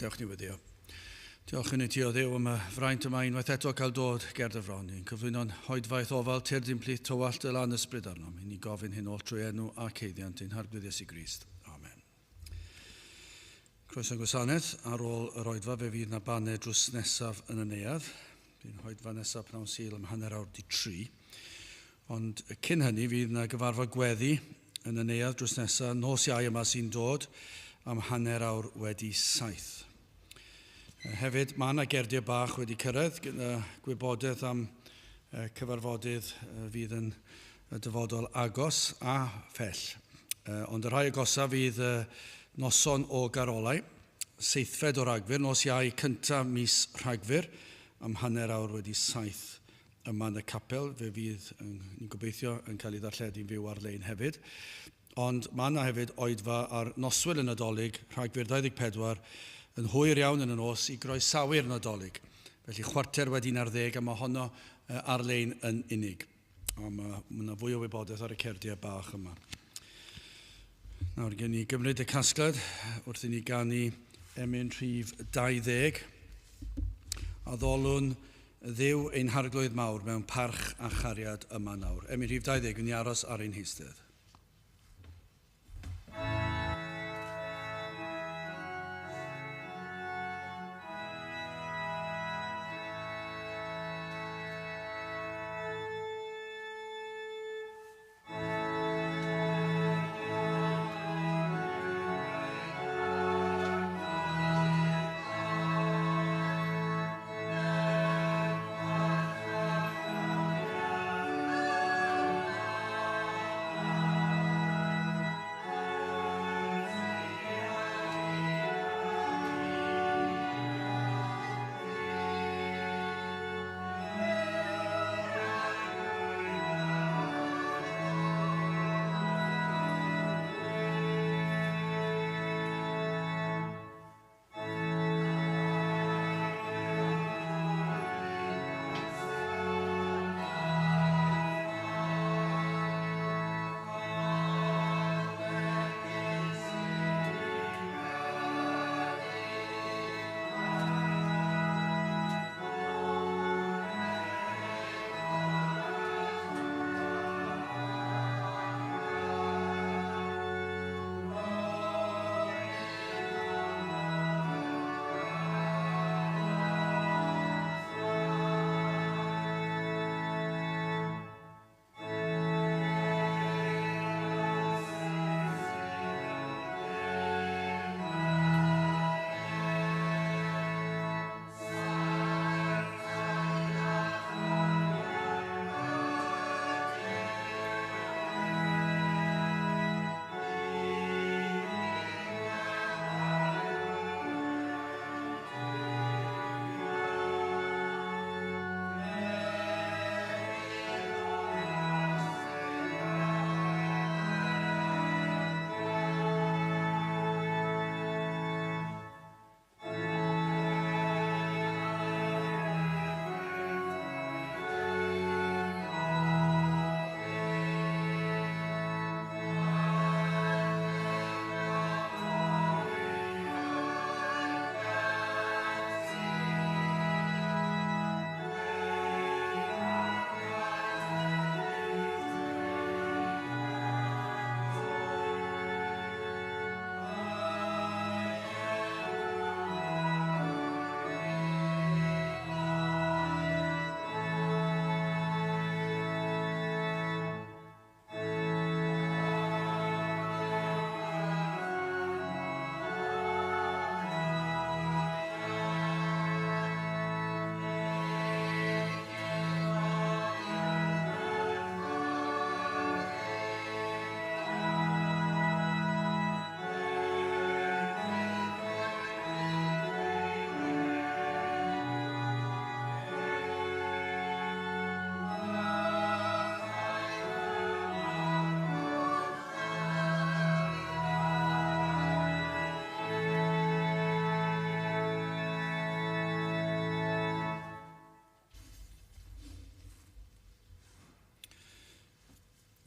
Dewch ni weddio. Diolch yn i ti o Dduw am y fraint yma unwaith eto cael dod ger dy fron. Ni'n cyflwyno'n hoedfaeth ofal tyrd i'n plith tywallt y lan ysbryd arnom. I ni gofyn hyn oll trwy enw ac haeddiant ein Harglwydd Iesu Grist. Amen. Croeso gwasanaeth. Ar ôl yr oedfa fe fydd na baned drws nesaf yn y neuadd. Bydd hoedfa nesaf pnawn Sul am 3:30. Ond cyn hynny fydd na gyfarfod gweddi yn y neuadd drws nesaf nos Iau yma sy'n dod am 7:30. Hefyd, mae yna gerdiau bach wedi cyrraedd gyda gwybodaeth am cyfarfodydd fydd yn y dyfodol agos a phell. Ond y rhai agosaf fydd noson o garolau, 7 o Ragfyr, nos Iau cyntaf mis Rhagfyr, am 7:30 yma yn y capel. Fe fydd, ni'n gobeithio, yn cael ei ddarlledu'n fyw ar-lein hefyd. Ond mae yna hefyd oedfa ar noswyl y Nadolig, Rhagfyr 24, yn hwyr iawn yn y nos i groesawu'r Nadolig. Felly 11:15, a mae honno ar-lein yn unig. A mae yna fwy o wybodaeth ar y cerdiau bach yma. Nawr gen i gymryd y casgliad wrth i ni ganu emyn rhif 20. Addolwn Dduw ein Harglwydd mawr mewn parch a chariad yma nawr. Emyn rhif 20, yn ni aros ar ein heistedd.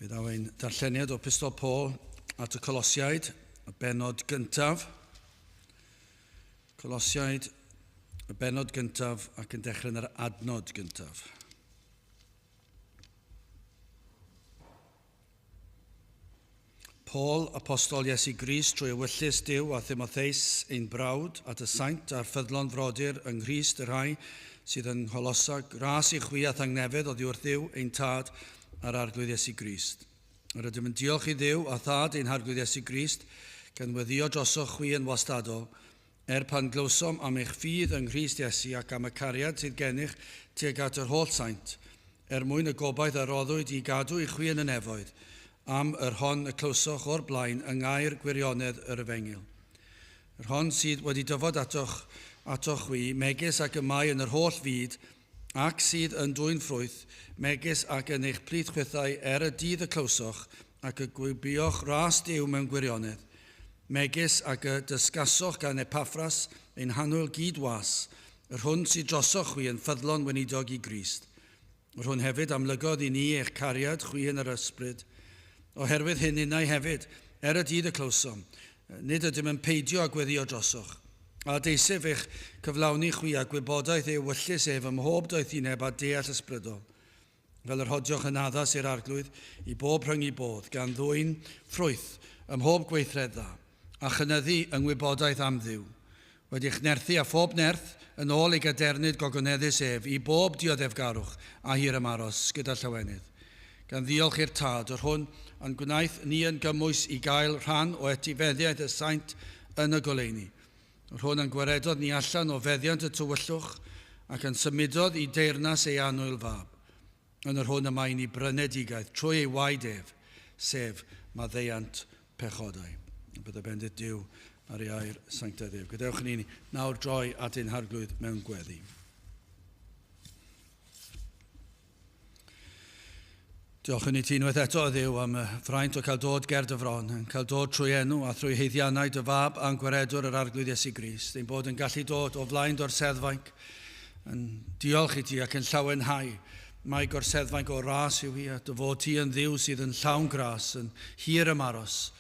Fe ddaw ein darlleniad o Pistol Paul at y Colosiaid, y bennod gyntaf. Colosiaid, y bennod gyntaf ac yn dechrau yn yr adnod gyntaf. Paul, apostol Iesu Grist trwy ewyllys Duw a Thimotheus ein brawd, at y saint a'r ffyddlon frodyr yng Nghrist y rhai sydd yng Ngholosa, gras i chwi a thangnefedd oddi wrth Dduw ein Tad a'r Arglwydd Iesu Grist. Yr ydym yn diolch i Dduw a Thad ein Harglwydd Iesu Grist, gan weddïo drosoch chwi yn wastadol, er pan glywsom am eich ffydd yng Nghrist Iesu ac am y cariad sydd gennych tuag at yr holl saint, er mwyn y gobaith a roddwyd i gadw i chwi yn y nefoedd, am yr hon y clywsoch o'r blaen yng ngair gwirionedd yr efengyl. Yr hon sydd wedi dyfod atoch, atoch chwi, megis ac y mae yn yr holl fyd, ac sydd yn dwyn ffrwyth, megis ac yn eich plith chwithau er y dydd y clywsoch, ac y gwybioch ras Duw mewn gwirionedd, megis ag y dysgasoch gan Epaffras, ein hannwyl gyd-was, yr hwn sy drosoch chwi yn ffyddlon weinidog i Grist, yr hwn hefyd amlygodd i ni eich cariad chwi yn yr ysbryd. Oherwydd hyn innau hefyd, er y dydd y clywsom, nid ydym yn peidio â gweddïo drosoch, a deisyf eich cyflawni chwi â gwybodaeth ei ewyllys ef ym mhob doethineb a deall ysbrydol, fel yr hodioch yn addas i'r Arglwydd i bob rhyngu bodd, gan ddwyn ffrwyth ym mhob gweithred dda, a chynyddu yng ngwybodaeth am Dduw, wedi'ch nerthu â phob nerth yn ôl ei gadernid gogoneddus ef, i bob dioddefgarwch a hir ymaros gyda llawenydd, gan ddiolch i'r Tad, yr hwn a'n gwnaeth ni yn gymwys i gael rhan o etifeddiaeth y saint yn y goleuni. Yr hwn a'n gwaredodd ni allan o feddiant y tywyllwch, ac a'n symudodd i deyrnas ei annwyl fab, yn yr hwn y mae i ni brynedigaeth trwy ei waed ef, sef maddeuant pechodau. A bydde bendith Duw ar ei air sanctaidd ef. Gadewch ni nawr droi at ein Harglwydd mewn gweddi. Diolch yn i ti unwaith eto, Dduw, am y fraint o cael dod ger dy fron, yn cael dod trwy enw a thrwy haeddiannau dy fab a'n gwaredwr yr Arglwydd Iesu Grist, ein bod yn gallu dod o flaen d'orseddfainc, yn diolch i ti ac yn llawenhau mai gorseddfainc o ras yw hi, a dy fod ti yn Dduw sydd yn llawn gras, yn hir ymaros,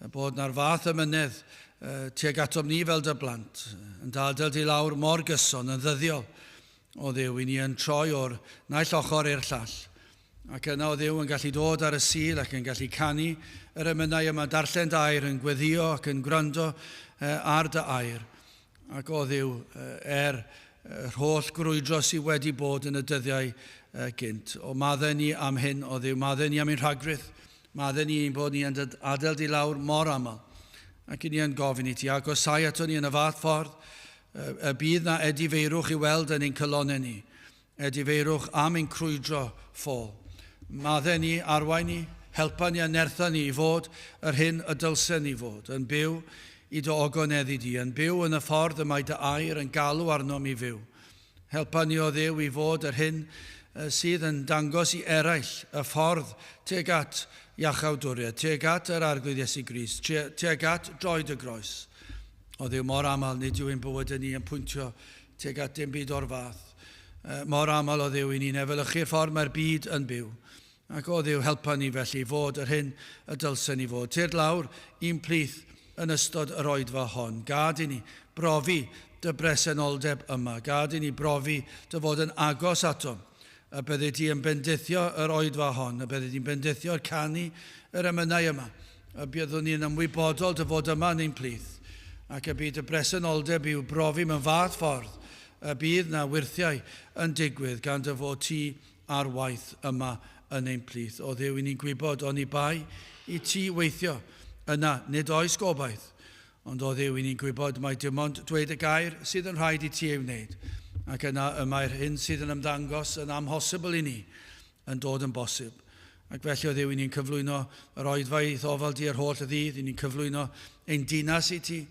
a bod na'r fath ymynedd tuag atom ni fel dy blant, yn dal di lawr mor gyson, yn ddyddiol, O Dduw, i ni yn troi o'r naill ochr i'r llall. Ac yna o Dduw yn gallu dod ar y Sul ac yn gallu canu yr emynau yma, darllen dy air, yn gweddio ac yn gwrando ar dy air. Ac o Dduw, er yr holl grwydro sydd wedi bod yn y dyddiau gynt. O maddau ni am hyn, o Dduw, maddau ni am ein rhagrith, maddau ni ein bod ni yn adael di lawr mor aml. Ac i ni yn gofyn i ti, agosau ato ni yn y fath ffordd, Y bydd na edifeirwch i weld yn ein calonnau ni, edifeirwch am ein crwydro ffôl. Maddau ni, arwain ni, helpa ni a nertha ni i fod yr hyn y dylsen ni fod, yn byw i dy ogoneddu di, yn byw yn y ffordd y mae dy air yn galw arnom i fyw. Helpa ni o Dduw i fod yr hyn sydd yn dangos i eraill y ffordd tuag at iachawdwriaeth, tuag at yr Arglwydd Iesu Grist, tuag at droed y groes. O Dduw, mor aml nid yw ein bywydau ni yn pwyntio tuag at dim byd o'r fath. Mor aml o Dduw i ni'n efelychu'r ffordd mae'r byd yn byw. Ac o Dduw, helpa ni felly i fod yr hyn y dylsen ni fod. Tyrd lawr i'n plith yn ystod yr oedfa hon. Gad i ni brofi dy bresenoldeb yma. Gad i ni brofi dy fod yn agos atom. Y byddi di yn bendithio yr oedfa hon, y byddi di'n bendithio'r canu yr emynau yma. Y byddwn ni'n ymwybodol dy fod yma yn ein plith, ac y bydd dy bresenoldeb i'w brofi mewn fath ffordd y bydd na wyrthiau yn digwydd gan dy fod ti ar waith yma yn ein plith. O Dduw, i ni'n gwybod, oni bai i ti weithio, yna nid oes gobaith. Ond o Dduw, i ni'n gwybod mai dim ond dweud y gair sydd yn rhaid i ti ei wneud, ac yna y mae'r hyn sydd yn ymddangos yn amhosibl i ni yn dod yn bosib. Ac felly, o Dduw, i ni'n cyflwyno yr oedfa i'th ofal di yr holl ddydd, i ni'n cyflwyno ein dinas i ti,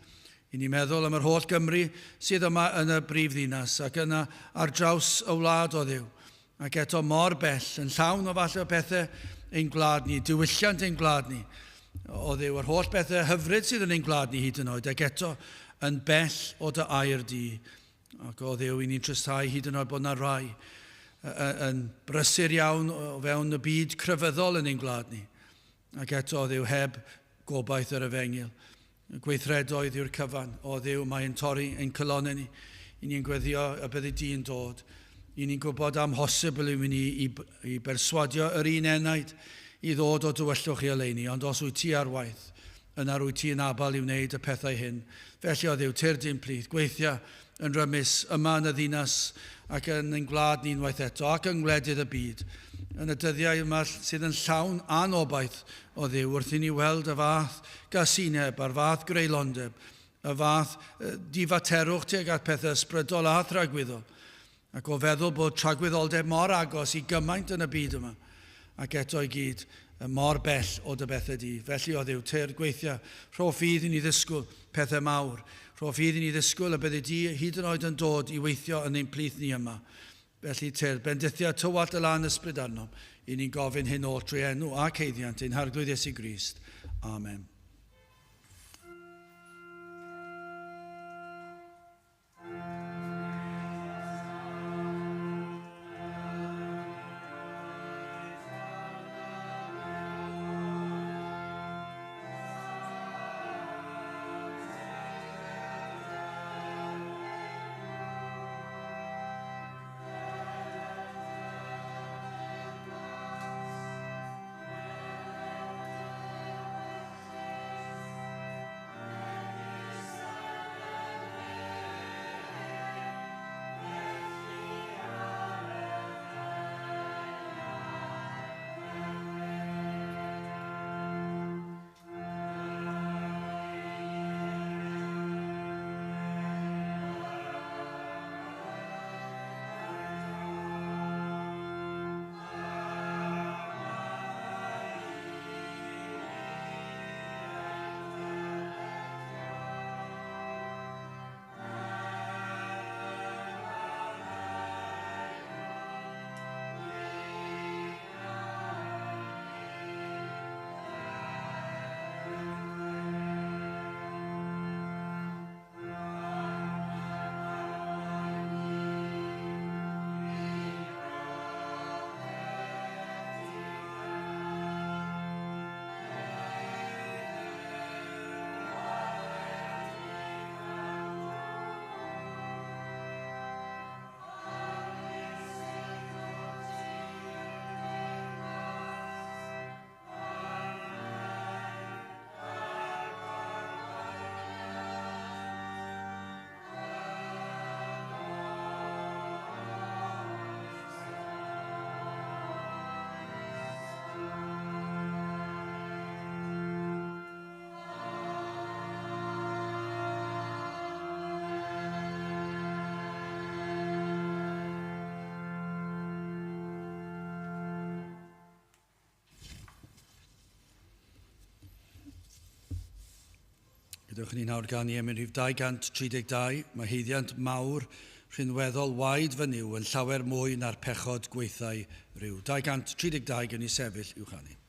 i ni'n meddwl am yr holl Gymru sydd yma yn y brif ddinas, ac yna ar draws y wlad, o Dduw, ac eto mor bell, yn llawn o falle o bethau ein gwlad ni, diwylliant ein gwlad ni, o Dduw, yr holl bethau hyfryd sydd yn ein gwlad ni hyd yn oed, ac eto yn bell o dy air di. Ac o Dduw, i ni'n tristau hyd yn oed bod yna rai yn brysur iawn o fewn y byd crefyddol yn ein gwlad ni. Ac eto, o Dduw, heb gobaith yr efengyl. Gweithredoedd yw'r cyfan. O Dduw, mae'n torri ein calonnau ni. I ni'n gweddio y byddi di'n dod. I ni'n gwybod amhosibl yw i ni i berswadio yr un enaid i ddod o dywyllwch i oleuni, ond os wyt ti ar waith, yna rwyt ti yn abal i wneud y pethau hyn. Felly o Dduw, tyrd i'n plith, gweithia yn rymus yma yn y ddinas ac yn ein gwlad ni unwaith eto ac yng ngwledydd y byd. Yn y dyddiau yma sydd yn llawn anobaith o Dduw, wrth i ni weld y fath gasineb a'r fath greulondeb, y fath difaterwch tuag at pethau ysbrydol a thragwyddol, ac o feddwl bod tragwyddoldeb mor agos i gymaint yn y byd yma, ac eto i gyd mor bell o dy bethau di. Felly o Dduw, tyrd gweithia, rho ffydd i ni ddisgwyl pethau mawr. Rho ffydd i ni ddisgwyl y byddi di hyd yn oed yn dod i weithio yn ein plith ni yma. Felly tyrd, bendithia tywallt y lân ysbryd arnom, i ni'n gofyn hyn oll trwy enw ac haeddiant ein Harglwydd Iesu Grist. Amen. Gadewch i ni nawr ganu emyn rhif 232. Mae haeddiant mawr rhinweddol waed fy Nuw yn llawer mwy na'r pechod gwaethau rhyw. 232 gen i sefyll i'w chanu.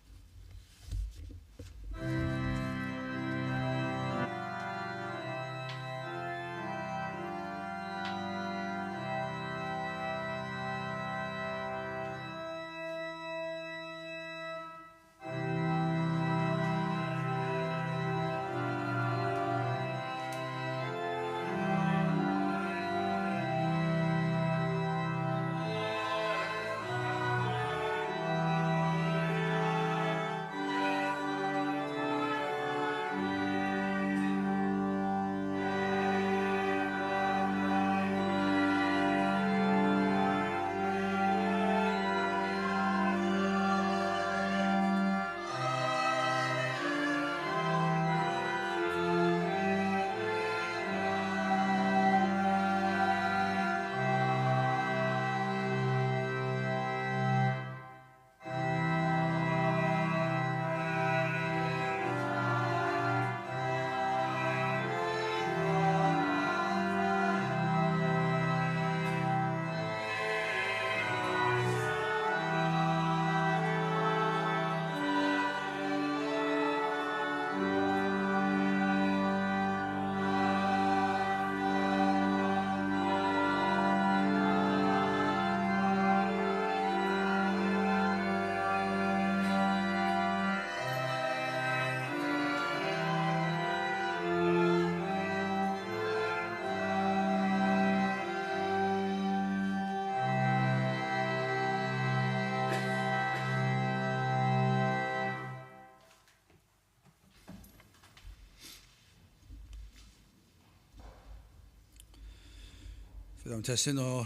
Fe ddaw'n testun o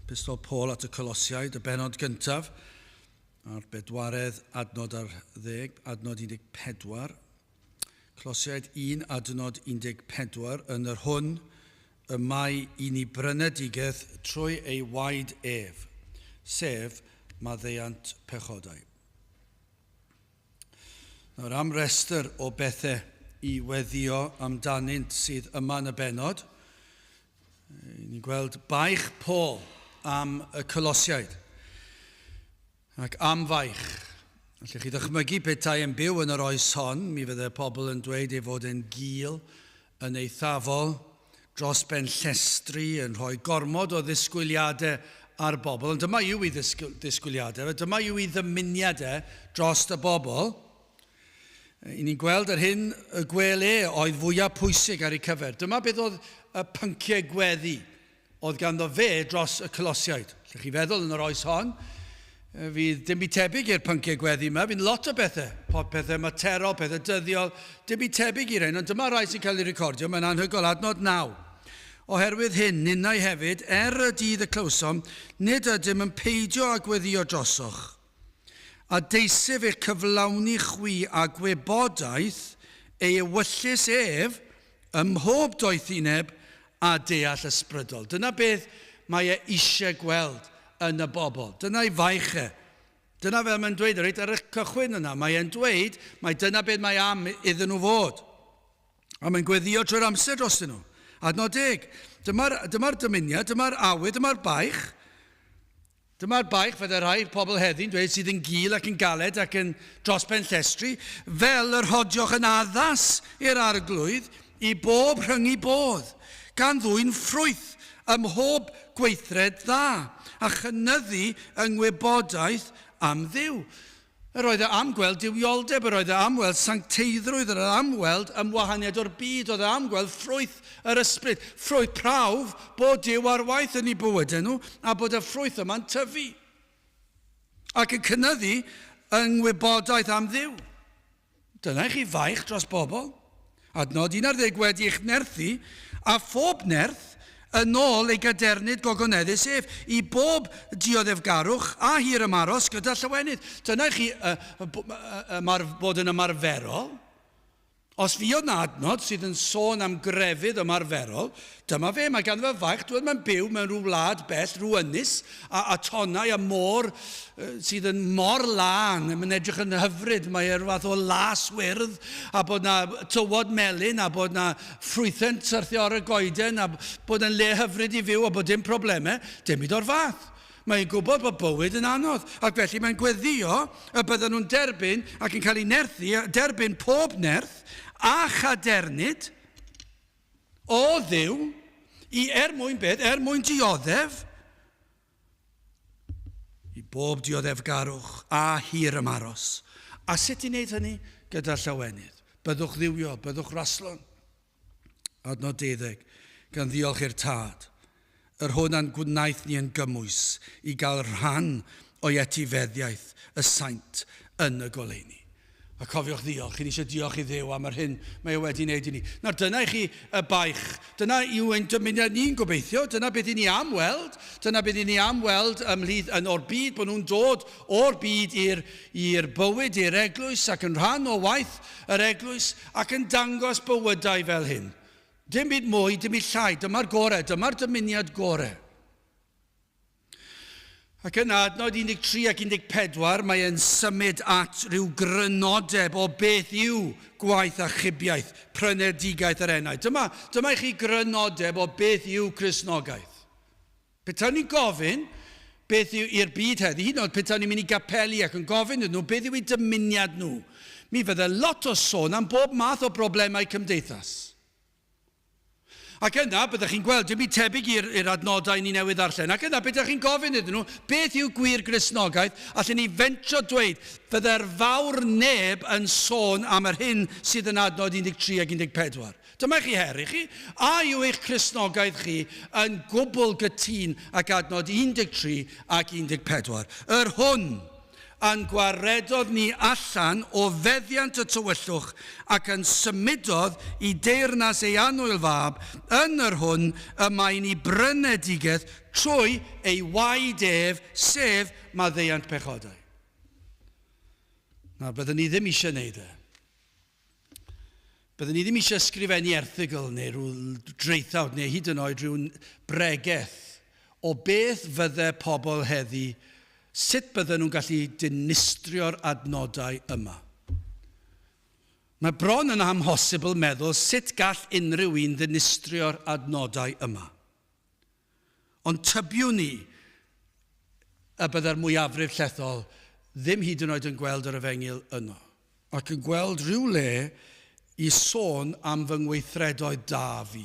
Pistol Paul at y Colosiaid, y benod gyntaf, a'r bedwaredd adnod ar ddeg, adnod 14. Colosiaid 1 adnod 14, yn yr hwn y mae i ni brynedigaeth trwy ei waed ef, sef maddeuant pechodau. Nawr am restr o bethau i weddio amdanynt sydd yma yn y benod, ni'n gweld baich Paul am y Colosiaid. Ac am faich. Allwch chi ddychmygu petai yn byw yn yr oes hon, mi fydde pobl yn dweud ei fod yn gul, yn eithafol, dros ben llestri, yn rhoi gormod o ddisgwyliadau ar bobl. Ond dyma yw ei ddisgwyliadau, dyma yw ei ddymuniadau dros y bobl. I ni'n gweld yr hyn y gwel e oedd fwyaf pwysig ar ei cyfer. Dyma beth oedd y pynciau gweddi oedd ganddo fe dros y Colosiaid. Lle chi feddwl yn yr oes hon, fydd dim byd tebyg i'r pynciau gweddi yma, fydd lot o bethau, pethau materol, pethau dyddiol, dim byd tebyg i'r hyn, ond dyma rai sy'n cael ei recordio, mae'n anhygoel, adnod 9. Oherwydd hyn, ninnau hefyd, er y dydd y clywsom, nid ydym yn peidio â gweddio drosoch, a deisyf eich cyflawni chwi â gwybodaeth ei ewyllys ef ym mhob doethineb a deall ysbrydol. Dyna beth mae e eisiau gweld yn y bobl. Dyna'i faich e. Dyna fel mae'n dweud reit ar y cychwyn yna. Mae e'n dweud mai dyna beth mae am iddyn nhw fod. A mae'n gweddio trwy'r amser drostyn nhw. Adnod deg. Dyma'r dyma dymuniad, dyma'r awydd, dyma'r baich. Dyma'r baich fydde rhai pobl heddi'n dweud sydd yn gul ac yn galed ac yn dros ben llestri, fel yr hodioch yn addas i'r arglwydd i bob rhyngu bodd, gan ddwyn ffrwyth ym mhob gweithred dda, a chynyddu yng ngwybodaeth am Dduw. Yr oedd e am gweld duwioldeb, yr oedd e am weld sancteiddrwydd, yr oedd e am weld ymwahaniad o'r byd, oedd e am gweld ffrwyth yr ysbryd, ffrwyth prawf bod Duw ar waith yn eu bywydau nhw a bod y ffrwyth yma'n tyfu ac yn cynyddu yng ngwybodaeth am Dduw. Dyna i chi faich dros bobl. Adnod 11 wedi eich nerthu, a phob nerth, yn ôl ei gadernid gogoneddus ef, i bob dioddefgarwch a hir ymaros gyda llawenydd. Dyna i chi bod yn ymarferol. Os fuodd 'na adnod sydd yn sôn am grefydd ymarferol, dyma fe, mae ganddo fe faich, dwed mae'n byw mewn rhyw wlad bell, rhyw ynys, a, a tonnau a môr sydd yn mor lân, mae'n edrych yn hyfryd, mae e rhyw fath o las wyrdd, a bod na tywod melyn, a bod na ffrwythau'n syrthio ar y goeden, a bod yn le hyfryd i fyw, a bod dim problemau, dim byd o'r fath. Mae'n gwybod bod bywyd yn anodd, ac felly mae'n gweddïo y bydden nhw'n derbyn ac yn cael eu nerthu, derbyn pob nerth a chadernid o Dduw i er mwyn beth? Er mwyn dioddef i bob dioddefgarwch a hir ymaros. A sut i wneud hynny? Gyda llawenydd. Byddwch dduwiol, byddwch raslon. Adnod deuddeg, gan ddiolch i'r Tad, yr hwn a'n gwnaeth ni yn gymwys i gael rhan o'i etifeddiaeth y saint yn y goleuni. A cofiwch ddiolch, chi'n eisiau diolch i Dduw am yr hyn mae e wedi wneud i ni. Nawr dyna i chi y baich, dyna yw ein dymuniad ni'n gobeithio, dyna beth i ni am weld, dyna beth i ni am weld ymhlith yn o'r byd, bod nhw'n dod o'r byd i'r i'r bywyd, i'r eglwys ac yn rhan o waith yr eglwys ac yn dangos bywydau fel hyn. Dim byd mwy, dim byd llai, dyma'r gorau, dyma'r dymuniad gorau. Ac yna, adnod 13 ac 14, mae e'n symud at ryw grynodeb o beth yw gwaith achubiaeth, prynedigaeth yr enaid. Dyma, dyma i chi grynodeb o beth yw Cristnogaeth. Petawn ni'n gofyn beth yw i'r byd heddi, hyd yn oed petawn ni'n mynd i gapeli ac yn gofyn iddyn nhw beth yw eu dymuniad nhw, mi fydde lot o sôn am bob math o broblemau cymdeithas. Ac yna, byddech chi'n gweld, dim byd tebyg i'r, i'r adnodau ni newydd ddarllen, ac yna, petaech chi'n gofyn iddyn nhw beth yw gwir Gristnogaeth, allen ni fentro dweud, fydde'r fawr neb yn sôn am yr hyn sydd yn adnod 13 ac 14. Dyma i chi her i chi. A yw eich Cristnogaeth chi yn gwbl gytûn ac adnod 13 ac 14? Yr hwn a'n gwaredodd ni allan o feddiant y tywyllwch ac yn symudodd i deyrnas ei annwyl fab, yn yr hwn y mae ni brynedigaeth trwy ei waed ef, sef maddeuant pechodau. Nawr, byddwn ni ddim eisiau gwneud e. Byddwn ni ddim eisiau ysgrifennu erthygl neu rhyw draethawd neu hyd yn oed rhyw bregeth o beth fydde pobl heddi, sut bydden nhw'n gallu dinistrio'r adnodau yma. Mae bron yn amhosibl meddwl sut gall unrhyw un ddinistrio'r adnodau yma. Ond tybiwn i y byddai'r mwyafrif llethol ddim hyd yn oed yn gweld yr efengyl yno. Ac yn gweld rhyw le i sôn am fy ngweithredoedd da fi.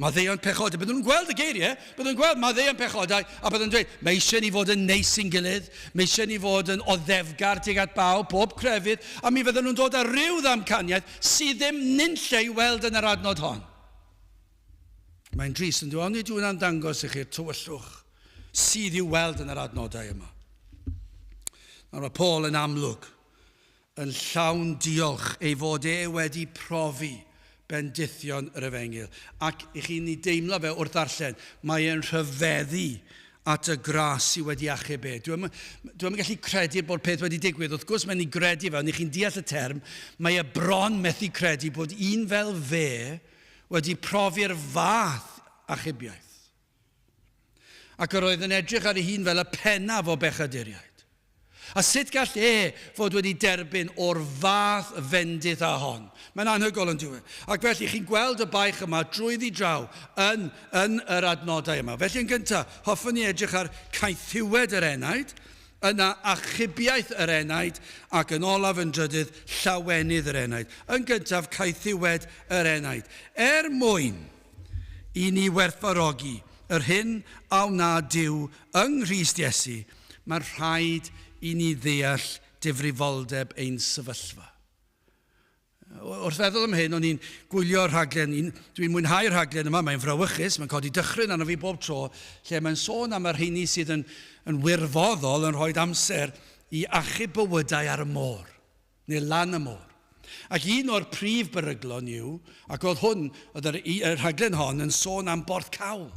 Maddeuant pechodau. Byddwn nhw'n gweld y geiriau, byddwn nhw'n gweld maddeuant pechodau, a byddwn nhw'n dweud, mae eisiau ni fod yn neis i'n gilydd, mae eisiau ni fod yn oddefgar tuag at bawb, pob crefydd, a mi fydden nhw'n dod â rhyw ddamcaniaeth sydd ddim nunlle i weld yn yr adnod hon. Mae'n drist yn dyw, ond nid yw hwnna'n dangos i chi'r tywyllwch sydd i'w weld yn yr adnodau yma. Nawr mae Paul yn amlwg yn llawn diolch ei fod e wedi profi bendithion yr efengyl. Ac i chi'n ei deimlo fe wrth ddarllen, mae e'n rhyfeddu at y gras sydd wedi achub e. Dwi'n dwi gallu credu bod peth wedi digwydd. Wrth gwrs mae'n ei gredu fe, ond i chi'n deall y term, mae e bron methu credu bod un fel fe wedi profi'r fath achubiaeth. Ac yr oedd yn edrych ar ei hun fel y pennaf o bechaduriaid. A sut gall e fod wedi derbyn o'r fath fendith â hon? Mae'n anhygoel yn dyw e. Ac felly chi'n gweld y baich yma drwyddi draw yn, yn yr adnodau yma. Felly yn gyntaf, hoffwn ni edrych ar caethiwed yr enaid, yna achubiaeth yr enaid, ac yn olaf yn drydydd, llawenydd yr enaid. Yn gyntaf, caethiwed yr enaid. Er mwyn i ni werthfawrogi yr hyn a wna Duw yng Nghrist Iesu, mae'n rhaid i ni ddeall difrifoldeb ein sefyllfa. Wrth feddwl am hyn, o'n i'n gwylio'r rhaglen, dwi'n mwynhau'r rhaglen yma, mae'n frawychus, mae'n codi dychryn arno fi bob tro, lle mae'n sôn am y rheini sydd yn, yn wirfoddol yn rhoi amser i achub bywydau ar y môr, neu lan y môr. Ac un o'r prif beryglon yw, ac oedd hwn, oedd yr, y rhaglen hon yn sôn am Borth Cawl.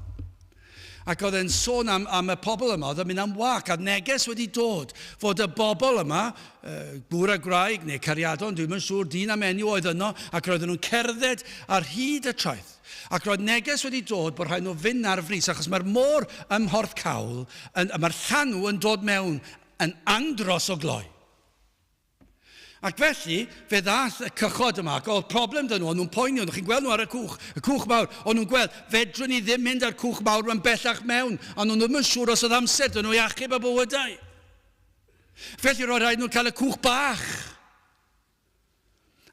Ac oedd e'n sôn am, am y pobl yma, oedd yn mynd am wac, a neges wedi dod fod y bobl yma, gŵr a gwraig neu cariadon, dwi'm yn siŵr, dyn a menyw oedd yno, ac roedden nhw'n cerdded ar hyd y traeth. Ac roedd neges wedi dod bod rhaid nhw fynd ar frys, achos mae'r môr ym Mhorth Cawl, yn, mae'r llanw yn dod mewn yn andros o gloi. Ac felly, fe ddath y cychod yma, ac oedd problem dyn nhw, o'n nhw'n poeni, o'n chi'n gweld nhw ar y cwch, y cwch mawr, o'n nhw'n gweld, fedrwn ni ddim mynd ar cwch mawr mae'n bellach mewn, a nhw'n ddim yn siŵr os oedd amser dyn nhw i achub y bywydau. Felly roedd rhaid nhw cael y cwch bach.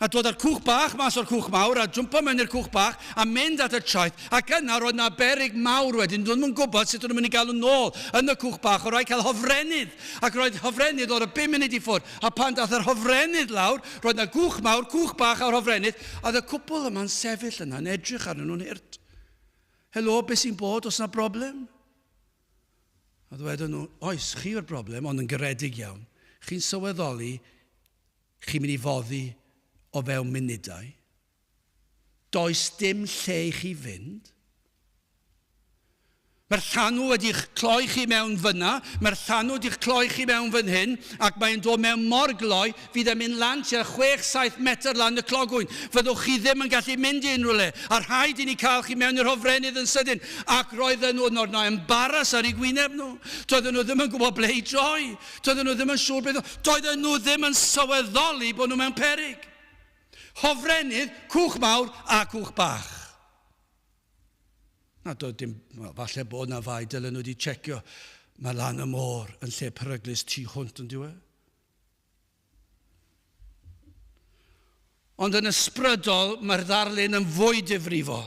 A dod â'r cwch bach mas o'r cwch mawr a jwmpo mewn i'r cwch bach a mynd at y traeth. Ac yna roedd 'na beryg mawr wedyn, doedden nhw'n gwybod sut o'n nhw'n mynd i gael nhw nôl yn y cwch bach, oedd rhaid cael hofrennydd. Ac roedd hofrennydd oedd y bum munud i ffwrdd. A pan dath yr hofrennydd lawr, roedd 'na gwch mawr, cwch bach a'r hofrennydd, a oedd y cwpl yma'n sefyll yna yn edrych arnyn nhw'n hurt. Helo, beth sy'n bod, oes 'na broblem? A ddwedon nhw, oes, chi yw'r broblem, ond yn garedig iawn. Chi'n sylweddoli Chi'n mynd i foddi o fewn munudau. Does dim lle i chi fynd. Mae'r llanw wedi'ch cloi chi mewn fyna, mae'r llanw wedi'ch cloi chi mewn fan hyn, ac mae'n dod mewn mor gloi, fydd e'n mynd lan tua 6-7 metr lan y clogwyn. Fyddwch chi ddim yn gallu mynd i unrhyw le, a rhaid i ni cael chi mewn i'r hofrennydd yn sydyn. Ac roedden nhw, yn embaras ar eu gwyneb nhw. Doedden nhw ddim yn gwybod ble i droi. Doedden nhw ddim yn siŵr beth... Doedden nhw ddim yn sylweddoli bod nhw mewn peryg. Hofrennydd, cwch mawr a cwch bach. Na, doedd dim... Wel, falle bod na fai dylen nhw wedi checio. Mae lan y môr yn lle peryglus tu hwnt yn diwedd. Ond yn ysbrydol, mae'r ddarlun yn fwy difrifol.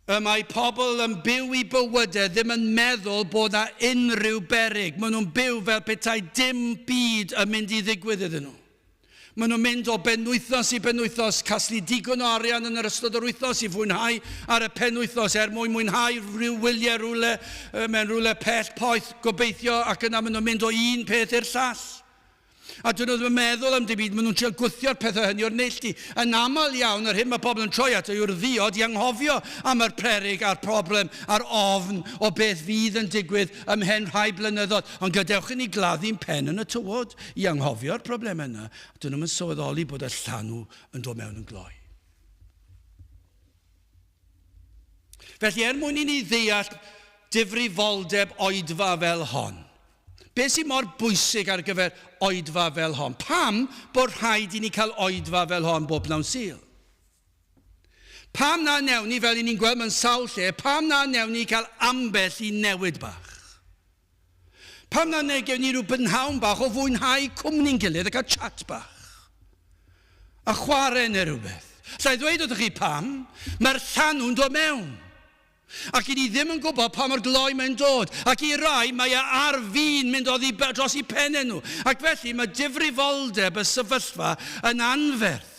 Y mae pobl yn byw i bywydau ddim yn meddwl bod na unrhyw beryg. Maen nhw'n byw fel petai dim byd yn mynd i ddigwydd iddyn nhw. Maen nhw'n mynd o benwythnos i benwythnos, casglu digon o arian yn yr ystod yr wythnos i fwynhau ar y penwythnos er mwyn mwynhau rhyw wyliau rhywle, mewn rhywle pell poeth, gobeithio, ac yna maen nhw'n mynd o un peth i'r llall. A dyn nhw ddim yn meddwl am dim byd, maen nhw'n trio gwthio'r pethau hynny o'r neilltu. Yn aml iawn, yr hyn mae pobl yn troi ato yw'r ddiod i anghofio am yr peryg a'r problem a'r ofn o beth fydd yn digwydd ymhen rhai blynyddoedd. Ond gadewch i ni gladdu'n pen yn y tywod i anghofio'r problemau yna. Dyn nhw'm yn sylweddoli bod y llanw yn dod mewn yn gloi. Felly, er mwyn i ni ddeall difrifoldeb oedfa fel hon, beth sydd mor bwysig ar gyfer oedfa fel hon? Pam bod rhaid i ni cael oedfa fel hon bob pnawn Sul? Pam na wnewn ni, fel i ni'n gweld mewn sawl lle, pam na wnewn ni cael ambell i newid bach? Pam na wnewn ni rhyw brynhawn bach o fwynhau cwmni'n gilydd a cael chat bach? A chwarae neu rhywbeth. Alla i ddweud wrthych chi pam, mae'r llanw'n dod mewn. Ac i ni ddim yn gwybod pa mor gloi mae'n dod. Ac i rai, mae e ar fin mynd oddi dros eu pennau nhw. Ac felly mae difrifoldeb y sefyllfa yn anferth.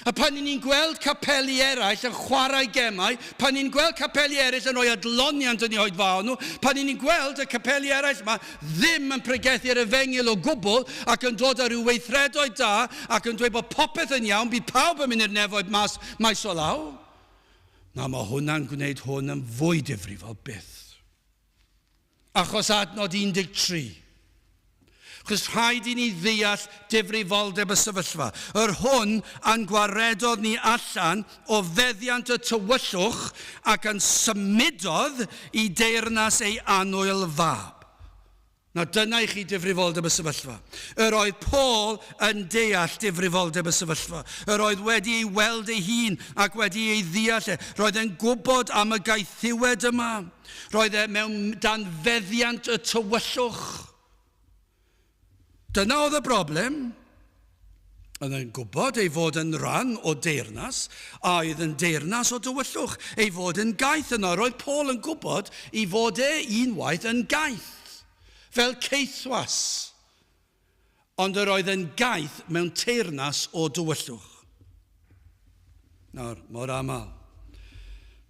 A pan 'y ni'n gweld capeli eraill yn chwarae gemau, pan ni'n gweld capeli eraill yn rhoi adloniant yn eu hoedfaon nhw, pan 'y ni'n gweld y capeli eraill yma ddim yn pregethu'r efengyl o gwbl ac yn dod â rhyw weithredoedd da ac yn dweud bod popeth yn iawn, bydd pawb yn mynd i'r nefoedd mas maes o law, na, mae hwnna'n gwneud hwn yn fwy difrifol byth. Achos adnod 13. Achos rhaid i ni ddeall difrifoldeb y sefyllfa. Yr hwn a'n gwaredodd ni allan o feddiant y tywyllwch ac a'n symudodd i deyrnas ei annwyl fab. Nawr dyna i chi difrifoldeb y sefyllfa. Yr oedd Paul yn deall difrifoldeb y sefyllfa. Yr oedd wedi ei weld ei hun ac wedi ei ddeall e. Roedd e'n gwybod am y gaethiwed yma. Roedd e mewn dan feddiant y tywyllwch. Dyna oedd y broblem. Oedd e'n gwybod ei fod yn rhan o deyrnas a oedd yn deyrnas o dywyllwch, ei fod yn gaeth yno. Roedd Paul yn gwybod ei fod e unwaith yn gaeth, fel caethwas. Ond yr oedd yn gaeth mewn teyrnas o dywyllwch. Nawr, mor aml,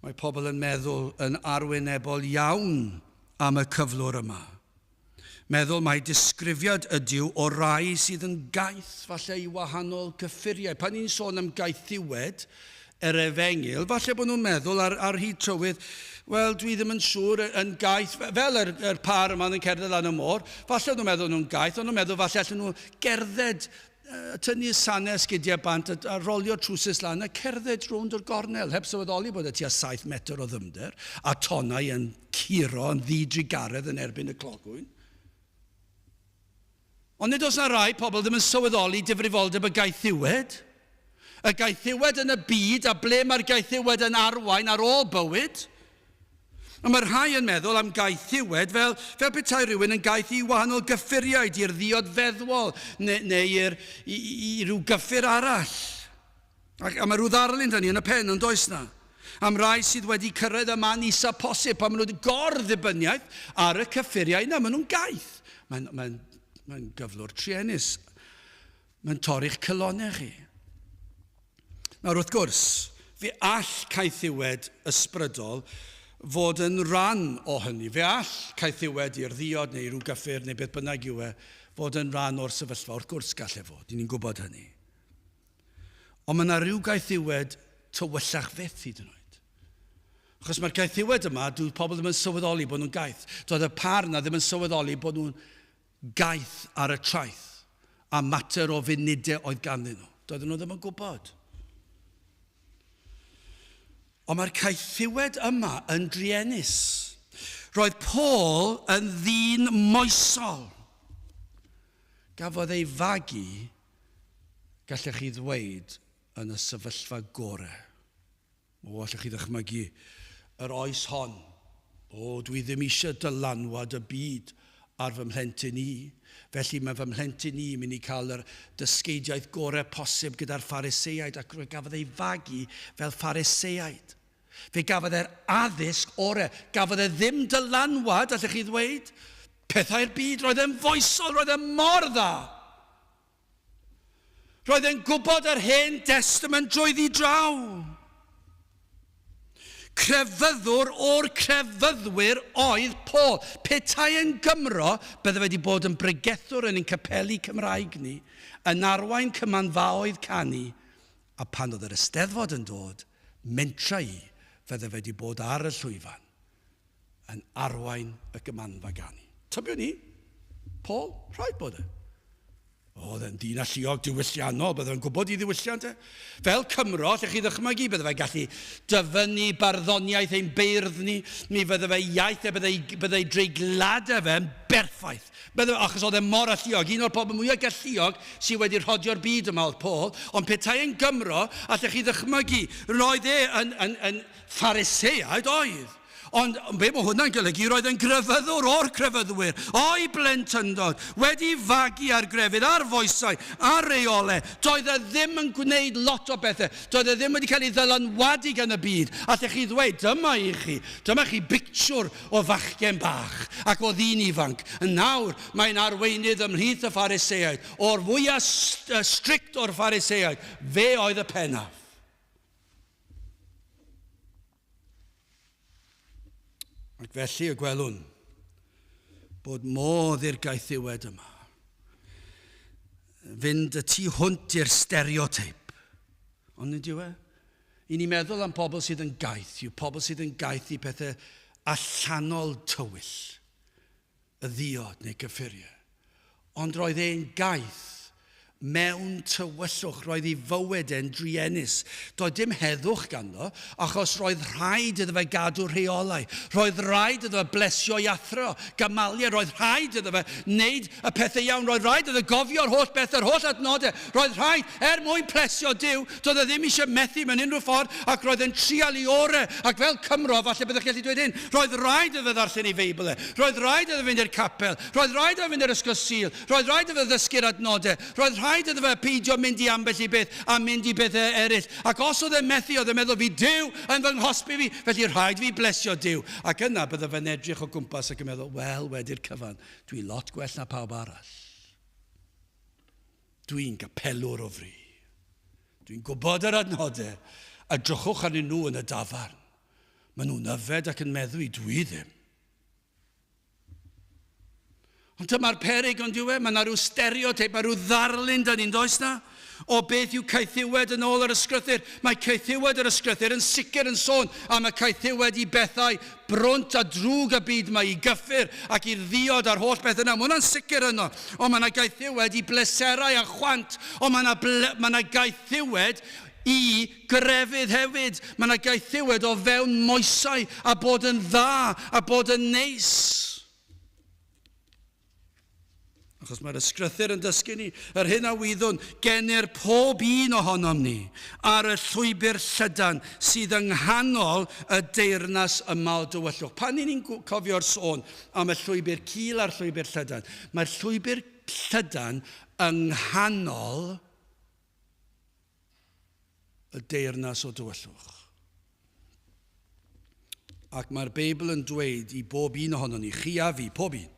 mae pobl yn meddwl yn arwynebol iawn am y cyflwr yma. Meddwl mai disgrifiad ydyw o rai sydd yn gaeth, falle i wahanol gyffuriau. Pan ni'n sôn am gaethiwed yr efengyl, falle bod nhw'n meddwl ar, ar hyd trywydd, wel, dwi ddim yn siŵr yn gaeth, fel yr, yr par yma yn cerdded lan y môr, falle nhw'n meddwl nhw'n gaeth, ond nhw'n meddwl falle allan nhw gerdded tynnu sanau sgidiau bant a, a rolio trwsus lan a cerdded rownd o'r gornel, heb sylweddoli bod e tua 7 metr o ddyfnder a tonnau yn curo yn ddidrugaredd yn erbyn y clogwyn. Ond nid oes na rai pobl ddim yn sylweddoli difrifoldeb y gaethiwed. Y gaethiwed yn y byd a ble mae'r gaethiwed yn arwain ar ôl bywyd. Ond mae rhai yn meddwl am gaethiwed fel, fel petai rhywun yn gaeth i wahanol gyffuriaid, i'r ddiod feddwol neu, neu i'r, i, i, i ryw gyffur arall. Ac, a mae rhyw ddarlun dyn ni yn y pen, ond does na? Am rai sydd wedi cyrraedd y man isa posib, pan maen nhw wedi gor-ddibyniaeth ar y cyffuriau yna, maen nhw'n gaeth. Mae'n mae, mae gyflwr truenus. Mae'n torri'ch calonnau chi. Nawr, wrth gwrs, fe all caethiwed ysbrydol fod yn rhan o hynny. Fe all caethiwed i'r ddiod neu rhyw gyffur neu beth bynnag yw e fod yn rhan o'r sefyllfa. Wrth gwrs gall e fod, ni'n gwybod hynny. Ond mae yna rhyw gaethiwed tywyllach fyth hyd yn oed. Achos mae'r gaethiwed yma, dyw pobl ddim yn sylweddoli bod nhw'n gaeth. Doedd y par yna ddim yn sylweddoli bod nhw'n gaeth ar y traeth, a mater o funudau oedd ganddyn nhw. Doedden nhw ddim yn gwybod. Ond mae'r caethiwed yma yn druenus. Roedd Paul yn ddyn moesol. Gafodd ei fagu, gallech chi ddweud, yn y sefyllfa gorau. O, allwch chi ddychmygu yr oes hon? O, dwi ddim eisiau dylanwad y byd ar fy mhlentyn i. Felly mae fy mhlentyn i mynd i cael yr dysgeidiaeth gorau posib gyda'r Phariseaid ac fe gafodd ei fagu fel Phariseaid. Fe gafodd e'r addysg orau. Gafodd e ddim dylanwad, allwch chi ddweud, pethau'r byd. Roedd e'n foesol, roedd e mor dda. Roedd e'n gwybod yr Hen Destament drwyddi draw. Crefyddwr o'r crefyddwyr oedd Paul. Petai e'n Gymro, bydde fe wedi bod yn bregethwr yn ein capeli Cymraeg ni, yn arwain cymanfaoedd canu, a pan oedd yr Eisteddfod yn dod, mentra i, fydde fe wedi bod ar y llwyfan, yn arwain y gymanfa ganu. Tybiwn i, Paul, rhaid bod e. Oedd e'n ddyn alluog diwylliannol, bydde fe'n gwybod i ddiwylliant e. Fel Cymro, allech chi ddychmygu, bydde fe'n gallu dyfynnu barddoniaeth ein beirdd ni, mi fydde fe iaith e, bydde, bydde ei dreigladau fe'n berffaith. Bydde, achos oedd e mor alluog, un o'r pobl mwyaf galluog sydd wedi rhodio'r byd yma oedd Paul, ond petai e'n Gymro, allech chi ddychmygu, roedd e yn, yn, yn Phariseaid oedd. Ond be mae hwnna'n golygu? Roedd yn grefyddwr o'r crefyddwyr, o'i blentyndod, wedi fagu ar grefydd, ar foesau, ar reolau. Doedd e ddim yn gwneud lot o bethau. Doedd e ddim wedi cael ei ddylanwadu gan y byd. Allech chi ddweud, dyma i chi, dyma chi bictiwr o fachgen bach ac o ddyn ifanc. Yn nawr, mae'n arweinydd ymhlith y Phariseaid, o'r fwyaf strict o'r Phariseaid. Fe oedd y pennaf. Ac felly y gwelwn bod modd i'r gaethiwed yma fynd y tu hwnt i'r stereoteip. Ond nid yw e? I ni meddwl am pobl sydd yn gaeth, yw pobl sydd yn gaeth i pethau allanol tywyll, y ddiod neu gyffuriau. Ond roedd e'n gaeth mewn tywyllwch, roedd ei fywyd e'n druenus. Doedd dim heddwch ganddo, achos roedd rhaid iddo fe gadw rheolau. Roedd rhaid iddo fe blesio ei athro, Gamaliel, roedd rhaid iddo fe wneud y pethau iawn, roedd rhaid iddo gofio'r holl bethau, yr holl adnodau. Roedd rhaid, er mwyn plesio Duw, doedd e ddim eisiau methu mewn unrhyw ffordd, ac roedd e'n trial ei orau. Ac fel Cymro, falle byddech chi'n gallu dweud hyn, roedd rhaid iddo fe ddarllen ei Feibl e, roedd rhaid iddo fynd i'r capel, roedd rhaid iddo fynd i'r ysgol Sul, Roedd rhaid iddo fe ddysgu'r adnodau. Roedd rhaid iddo fe peidio mynd i ambell i beth a mynd i bethau eraill. Ac os oedd e'n methu, oedd e'n meddwl, fi Duw yn fy nghosbi fi, felly rhaid fi blesio Duw. Ac yna bydde fe'n edrych o gwmpas ac yn meddwl, wel, wedi'r cyfan, dwi lot gwell na pawb arall. Dwi'n gapelwr o fri. Dwi'n gwybod yr adnodau. Edrychwch arnyn nhw yn y dafarn. Maen nhw'n yfed ac yn meddwi, dwi ddim. Ond dyma'r peryg, ond yw e? Mae yna rhyw stereotype, mae rhyw ddarlun dyn ni'n does na? O beth yw caethiwed yn ôl yr ysgrythyr. Mae caethiwed yr ysgrythyr yn sicr yn sôn am y caethiwed i bethau brwnt a drwg y byd yma, i gyffur ac i'r ddiod a'r holl beth yna. Mae hwnna'n sicr yno. Ond mae yna gaethiwed i bleserau a chwant. Ond mae yna, mae yna gaethiwed i grefydd hefyd. Mae yna gaethiwed o fewn moesau a bod yn dda a bod yn neis. Achos mae'r ysgrythyr yn dysgu ni yr hyn a wyddwn gennyr pob un ohonom ni ar y llwybr llydan sydd yng nghanol y deyrnas yma o dywyllwch. Pan ni'n cofio'r sôn am y llwybr cul a'r llwybr llydan, mae'r llwybr llydan yng nghanol y deyrnas o dywyllwch. Ac mae'r Beibl yn dweud i bob un ohonon ni, chi a fi, pob un,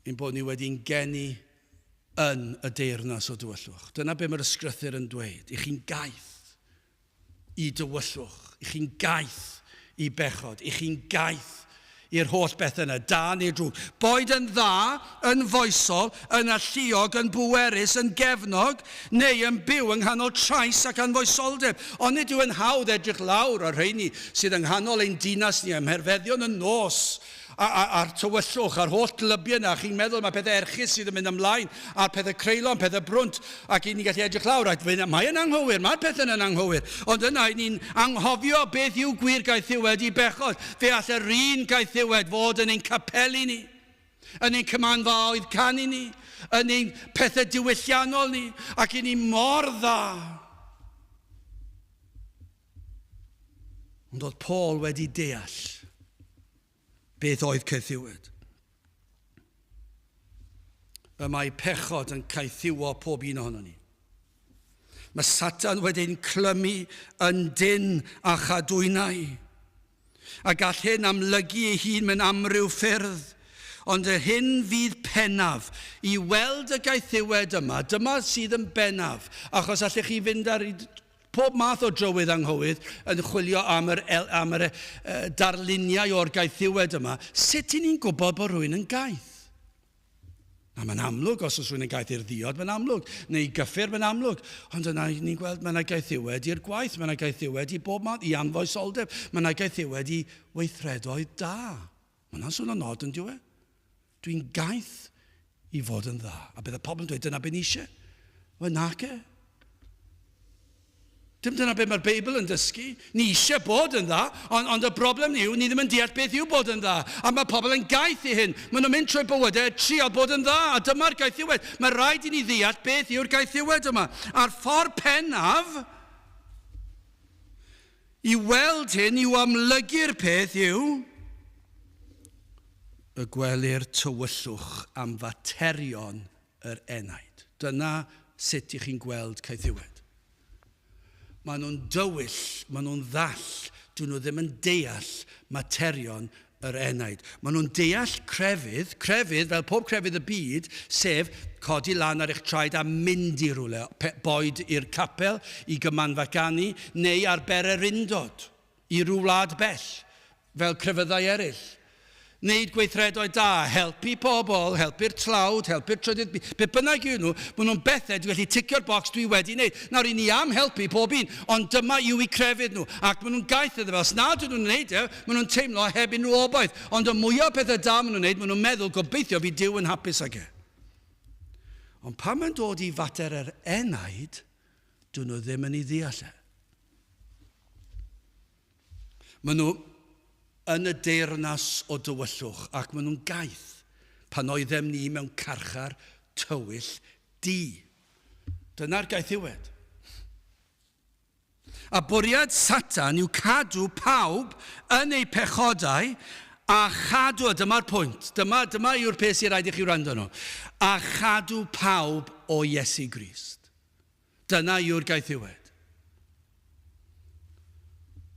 ein bod ni wedi'n geni yn y deyrnas o dywyllwch. Dyna be mae'r ysgrythyr yn dweud. I chi'n gaeth i dywyllwch, i chi'n gaeth i bechod, i chi'n gaeth i'r holl bethau yna, da neu drwg. Boed yn dda, yn foesol, yn alluog, yn bwerus, yn gefnog, neu yn byw yng nghanol trais ac anfoesoldeb. Ond nid yw yn hawdd edrych lawr ar rheini sydd yng nghanol ein dinas ni ym mherfeddion y nos a'r tywyllwch, a'r holl glybiau yna, chi'n meddwl mae pethau erchyll sydd yn mynd ymlaen, a'r pethau creulon, pethau brwnt, ac i ni'n gallu edrych lawr, ac mae yn anghywir, mae'r pethau yna'n anghywir, ond yna i ni'n anghofio beth yw gwir gaethiwed i bechod. Fe all yr un gaethiwed fod yn ein capeli ni, yn ein cymanfaoedd canu ni, yn ein pethau diwylliannol ni, ac i ni mor dda. Ond oedd Paul wedi deall beth oedd caethiwed. Y mae pechod yn caethiwo pob un ohono ni. Mae Satan wedi'n clymu yn dyn a chadwynau. A gall hyn amlygu ei hun mewn amryw ffyrdd. Ond yr hyn fydd pennaf i weld y gaethiwed yma, dyma sydd yn bennaf, achos allech chi fynd ar pob math o drywydd anghywydd yn chwilio am yr, am yr darluniau o'r gaethiwed yma. Sut i ni'n gwybod bod rhywun yn gaeth? Na, mae'n amlwg, os oes rhywun yn gaeth i'r ddiod, mae'n amlwg. Neu i gyffur, mae'n amlwg. Ond yna, ni'n gweld, mae yna gaethiwed i'r gwaith, mae yna gaethiwed i bob math, i anfoesoldeb, mae yna gaethiwed i weithredoedd da. Mae hwnna'n swnio'n od, yn dyw e? Dwi'n gaeth i fod yn dda. A bydd y pobl yn dweud, dyna beth ni eisiau. Wel, nac e. Dim dyna beth mae'r Beibl yn dysgu. Ni eisiau bod yn dda, ond, ond y broblem yw, ni ddim yn deall beth yw bod yn dda. A mae pobl yn gaeth i hyn. Maen nhw'n mynd trwy bywydau trio bod yn dda, a dyma'r gaethiwed. Mae rhaid i ni ddeall beth yw'r gaethiwed yma. A'r ffordd pennaf i weld hyn, i'w amlygu'r peth yw y gwelir tywyllwch am faterion yr enaid. Dyna sut i chi'n gweld caethiwed. Maen nhw'n dywyll, maen nhw'n ddall, dyn nhw ddim yn deall materion yr enaid. Maen nhw'n deall crefydd, crefydd fel pob crefydd y byd, sef codi lan ar eich traed a mynd i rywle, boed i'r capel, i gymanfa ganu, neu ar bererindod, i ryw wlad bell, fel crefyddau eraill. Wneud gweithredoedd da, helpu pobl, helpu'r tlawd, helpu'r trydydd byd, be bynnag yw nhw, maen nhw'n bethau dwi'n gallu ticio'r bocs dwi wedi wneud. Nawr, i ni am helpu pob un, ond dyma yw eu crefydd nhw, ac maen nhw'n gaeth iddo fe. Os nad ydyn nhw'n wneud e, maen nhw'n teimlo heb unrhyw obaith. Ond y mwyaf pethau da maen nhw'n wneud, maen nhw'n meddwl, gobeithio fydd Duw yn hapus ag e. Ond pan mae'n dod i fater yr enaid, dyn nhw ddim yn ei ddeall e. Maen nhw yn y deyrnas o dywyllwch ac maen nhw'n gaeth pan oeddem ni mewn carchar tywyll du. Dyna'r gaethiwed. A bwriad Satan yw cadw pawb yn eu pechodau a chadw, a dyma'r pwynt, dyma, dyma yw'r peth sy'n rhaid i chi wrando nhw, a chadw pawb o Iesu Grist. Dyna yw'r gaethiwed.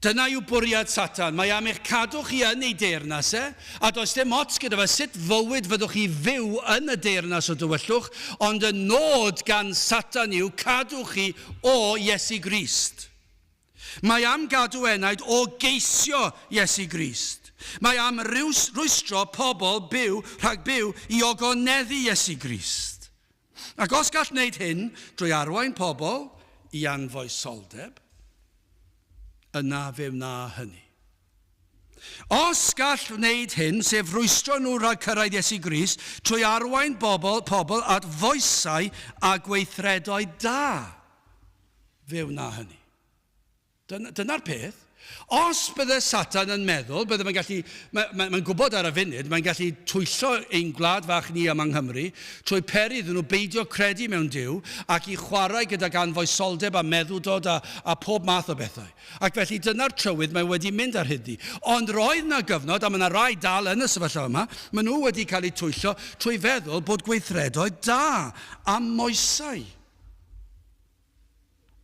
Dyna yw bwriad Satan. Mae am eich cadw chi yn ei deyrnas e, a does dim ots gyda fe sut fywyd fyddwch chi fyw yn y deyrnas o dywyllwch, ond y nod gan Satan yw cadw chi o Iesu Grist. Mae am gadw enaid o geisio Iesu Grist. Mae am rwystro pobl byw rhag byw i ogoneddu Iesu Grist. Ac os gall wneud hyn drwy arwain pobl i anfoesoldeb, yna fe wna hynny. Os gall wneud hyn, sef rwystro nhw rhag cyrraedd Iesu Grist, trwy arwain bobl, pobl at foesau a gweithredoedd da, fe wna hynny. Dyna'r peth. Os bydde Satan yn meddwl, bydde fe'n gallu, mae'n mae, mae gwybod ar y funud, mae'n gallu twyllo ein gwlad fach ni yma yng Nghymru trwy peri iddyn nhw beidio credu mewn Duw ac i chwarae gydag anfoesoldeb a meddwdod a, a pob math o bethau. Ac felly dyna'r trywydd mae wedi mynd ar hyd. Ond roedd na gyfnod, a mae yna rai dal yn y sefyllfa yma, maen nhw wedi cael eu twyllo trwy feddwl bod gweithredoedd da a moesau.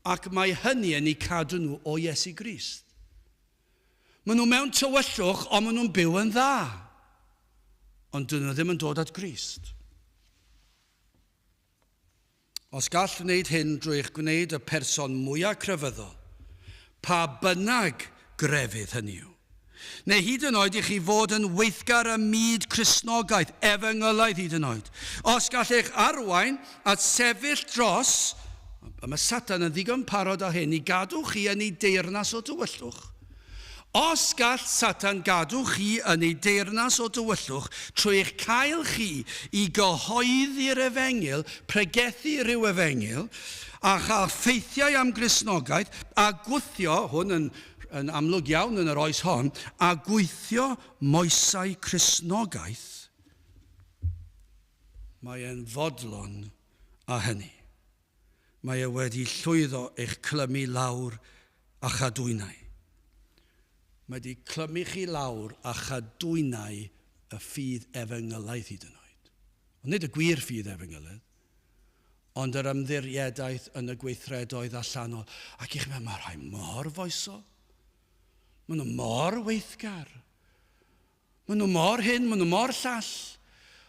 Ac mae hynny yn eu cadw nhw o Iesu Grist. Maen nhw mewn tywyllwch, ond maen nhw'n byw yn dda. Ond dyn nhw ddim yn dod at Grist. Os gall wneud hyn drwy eich gwneud y person mwyaf crefyddol, pa bynnag grefydd hynny yw, neu hyd yn oed i chi fod yn weithgar ym myd Cristnogaeth, efengylaidd hyd yn oed. Os gall eich arwain at sefyll dros, a mae Satan yn ddigon parod â hyn i gadw chi yn ei deyrnas o dywyllwch, os gall Satan gadw chi yn ei deyrnas o dywyllwch trwy eich cael chi i gyhoeddi'r efengyl, pregethu rhyw efengyl, a chael ffeithiau am Gristnogaeth, a gwthio, hwn yn yn amlwg iawn yn yr oes hon, a gweithio moesau Cristnogaeth, mae e'n fodlon â hynny. Mae e wedi llwyddo eich clymu lawr â chadwynau. Mae wedi clymu chi lawr â chadwynau y ffydd efengylaidd hyd yn oed. Ond nid y gwir ffydd efengylaidd, ond yr ymddiriedaeth yn y gweithredoedd allanol. Ac i chi meddwl, mae rhai mor foesol. Maen nhw mor weithgar. Maen nhw mor hyn, maen nhw mor llall.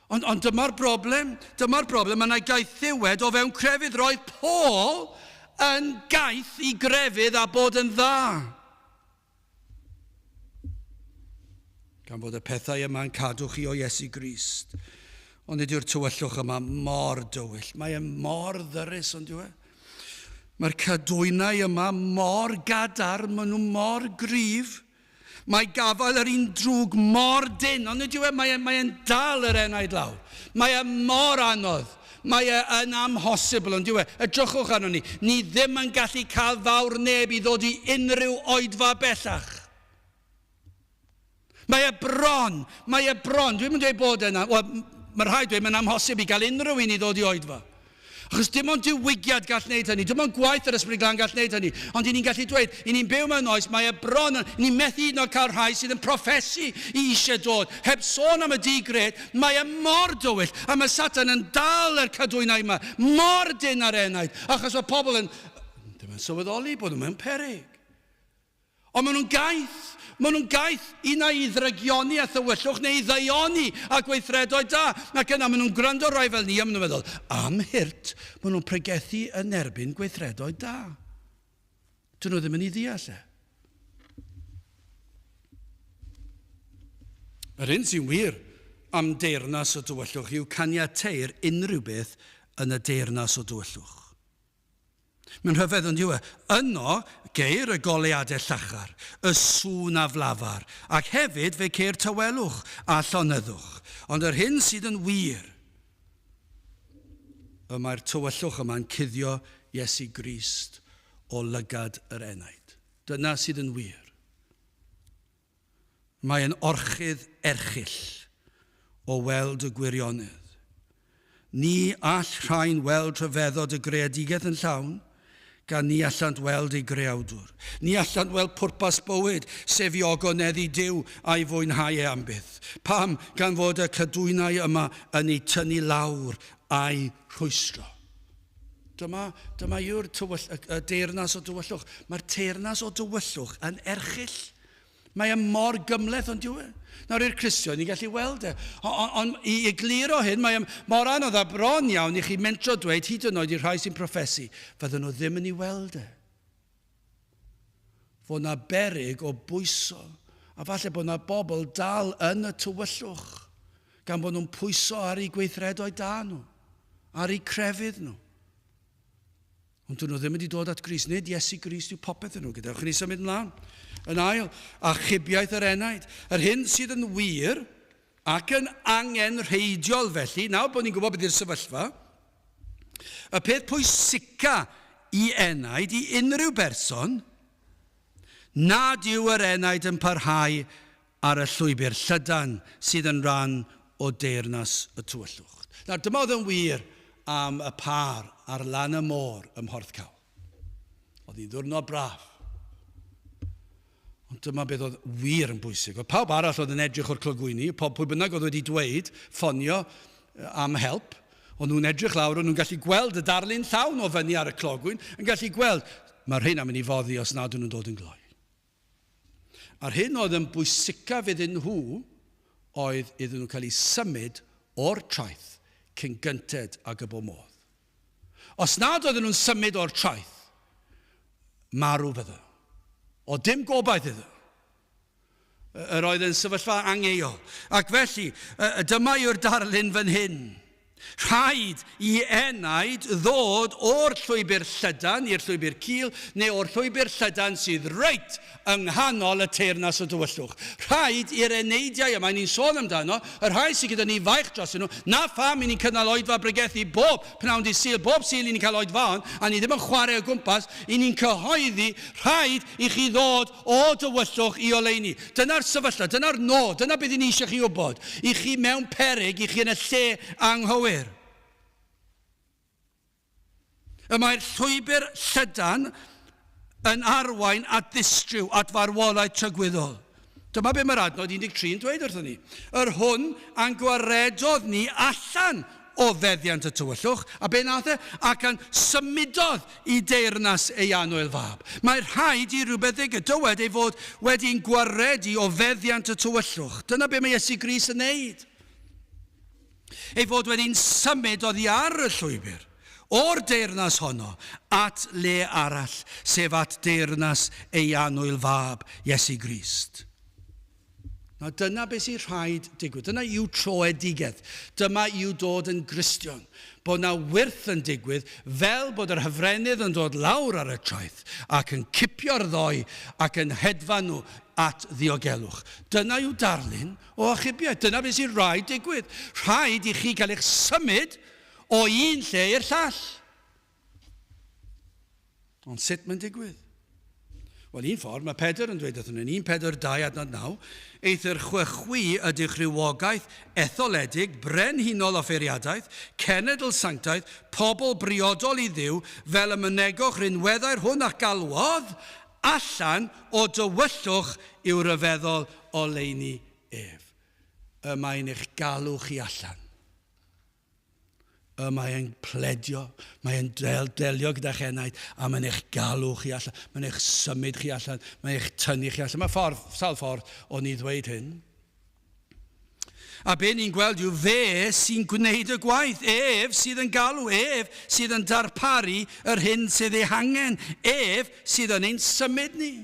Ond, ond dyma'r broblem, dyma'r broblem, mae yna gaethiwed o fewn crefydd. Roedd Paul yn gaeth i grefydd a bod yn dda. Gan fod y pethau yma'n cadw chi o Iesu Grist. Ond nid yw'r tywyllwch yma mor dywyll. Mae e mor ddyrus, ond yw e? Mae'r cadwynau yma mor gadarn, maen nhw mor gryf. Mae gafael yr un drwg mor dynn, ond nid yw e, mae e, mae e'n dal yr enaid lawr. Mae e mor anodd. Mae e yn amhosibl, ond yw e? Edrychwch arno ni. Ni ddim yn gallu cael fawr neb i ddod i unrhyw oedfa bellach. Mae e bron, mae e bron. Dwi'm yn dweud bod e'n, wel, mae rhaid dweud mae'n amhosib i gael unrhyw un i ddod i oedfa. Achos dim ond diwygiad gall wneud hynny, dim ond gwaith yr Ysbryd Glân gall wneud hynny. Ond i ni'n gallu dweud, i ni'n byw mewn oes, mae e bron, yn, ni'n methu hyd yn oed cael rhai sydd yn proffesu i eisiau dod. Heb sôn am y di-gred, mae e mor dywyll, a mae Satan yn dal yr cadwynau yma, mor dynn ar enaid, achos mae pobl yn, ddim yn sylweddoli bod nhw mewn peryg. Ond maen nhw'n gaeth. Maen nhw'n gaeth un ai i ddrygioni a thywyllwch neu i ddaioni a gweithredoedd da. Ac yna maen nhw'n gwrando rai fel ni a maen nhw'n meddwl, am hurt, maen nhw'n pregethu yn erbyn gweithredoedd da. Dyn nhw ddim yn ei ddeall e. Yr hyn sy'n wir am deyrnas o dywyllwch yw caniateir unrhyw beth yn y deyrnas o dywyllwch. Mae'n rhyfedd ond yw e? Yno geir y goleuadau llachar, y sŵn aflafar, ac hefyd fe ceir tawelwch a llonyddwch. Ond yr hyn sydd yn wir, y mae'r tywyllwch yma'n cuddio Iesu Grist o lygad yr enaid. Dyna sydd yn wir. Mae yn orchudd erchyll o weld y gwirionedd. Ni all rhain weld rhyfeddod y greadigaeth yn llawn, gan ni allant weld ei Greawdwr. Ni allant weld pwrpas bywyd, sef i ogoneddu Duw a'i fwynhau e am byth. Pam? Gan fod y cadwynau yma yn eu tynnu lawr a'u rhwystro. Dyma, dyma yw'r tywyll, y, y deyrnas o dywyllwch. Mae'r teyrnas o dywyllwch yn erchyll. Mae e mor gymhleth ond yw e? Nawr i'r Cristion, ni'n gallu weld e. Ond i egluro hyn, mae e mor anodd a bron iawn i chi mentro dweud hyd yn oed i'r rhai sy'n proffesu, fydden nhw ddim yn ei weld e. Fod na beryg o bwyso, a falle bod na bobl dal yn y tywyllwch, gan bod nhw'n pwyso ar eu gweithredoedd da nhw, ar eu crefydd nhw. Ond dyn nhw ddim wedi dod at Grist. Nid Iesu Grist yw popeth yn nhw. Gadewch i ni symud ymlaen. Yn ail, achubiaeth yr enaid. Yr hyn sydd yn wir ac yn angenrheidiol felly, nawr bod ni'n gwybod beth yw'r sefyllfa, y peth pwysica i enaid, i unrhyw berson, nad yw yr enaid yn parhau ar y llwybr llydan sydd yn rhan o deyrnas y tywyllwch. Nawr, dyma oedd yn wir am y pâr ar lan y môr ym Mhorthcawl. Oedd hi'n ddiwrnod braf. Ond dyma beth oedd wir yn bwysig. Oedd pawb arall oedd yn edrych o'r clogwyni, pob pwy bynnag oedd wedi dweud, ffonio am help, o'n nhw'n edrych lawr, o'n nhw'n gallu gweld y darlun llawn o fyny ar y clogwyn, yn gallu gweld, mae'r rheina'n mynd i foddi os nad nhw'n dod yn gloi. A'r hyn oedd yn bwysicaf iddyn nhw oedd iddyn nhw cael eu symud o'r traeth cyn gynted ag y bo modd. Os nad oedden nhw'n symud o'r traeth, marw fydden nhw. O dim gobaith iddyn nhw. Yr oedd yn sefyllfa angeuol. Ac felly, dyma yw'r darlun fan hyn. Rhaid i enaid ddod o'r llwybr llydan i'r llwybr cul, neu o'r llwybr llydan sydd reit yng nghanol y teyrnas o dywyllwch. Rhaid i'r eneidiau yma ni'n sôn amdano, y rhai sydd gyda ni faich drostyn nhw, 'na pham i ni'n cynnal oedfa bregethu bob pnawn dydd Sul, bob Sul i ni'n cael oedfaon, a ni ddim yn chwarae o gwmpas, i ni'n cyhoeddi, rhaid i chi ddod o dywyllwch i oleuni. Dyna'r sefyllfa, dyna'r nod, dyna beth i ni eisiau chi wybod. I chi mewn peryg, i chi yn y lle anghywir. Y mae'r llwybr llydan yn arwain at ddistryw, at farwolaeth tragwyddol. Dyma be mae'r adnod 13 yn dweud wrthon ni. Yr hwn a'n gwaredodd ni allan o feddiant y tywyllwch, a be nath e? Ac a'n symudodd i deyrnas ei annwyl fab. Mae rhaid i rhywbeth ddigwydd. Dywed ei fod wedi'n gwaredu o feddiant y tywyllwch. Dyna be mae Iesu Grist yn neud. Ei fod wedi'n symud oddi ar y llwybr, o'r deyrnas honno, at le arall, sef at deyrnas ei annwyl fab, Iesu Grist. Nawr dyna beth sy'n rhaid digwydd. Dyna yw troedigaeth. Dyma yw dod yn Gristion. Bod na wyrth yn digwydd fel bod yr hyfrenydd yn dod lawr ar y traeth ac yn cipio'r ddoi ac yn hedfan nhw at ddiogelwch. Dyna yw darlun o achubiaeth. Dyna beth sy'n rhaid digwydd. Rhaid i chi gael eich symud o un lle i'r llall. Ond sut mae'n digwydd? Wel, un ffordd, mae Pedr yn dweud wrthyn ni, 1 Pedr 2 adnod 9, Eithr chwychwi ydych rhywogaeth etholedig, brenhinol offeiriadaeth, cenedl sanctaidd, pobl briodol i Dduw, fel y mynegoch rinweddau'r hwn a'ch galwodd allan o dywyllwch i'w ryfeddol oleuni ef. Y mae'n eich galw chi allan. Y mae e'n pledio, mae e'n del, delio gyda'ch enaid, a mae'n eich galw chi allan, mae'n eich symud chi allan, mae'n eich tynnu chi allan. Mae ffordd, sawl ffordd o ni ddweud hyn. A be ni'n gweld yw fe sy'n gwneud y gwaith, ef sydd yn galw, ef sydd yn darparu yr hyn sydd ei hangen, ef sydd yn ein symud ni.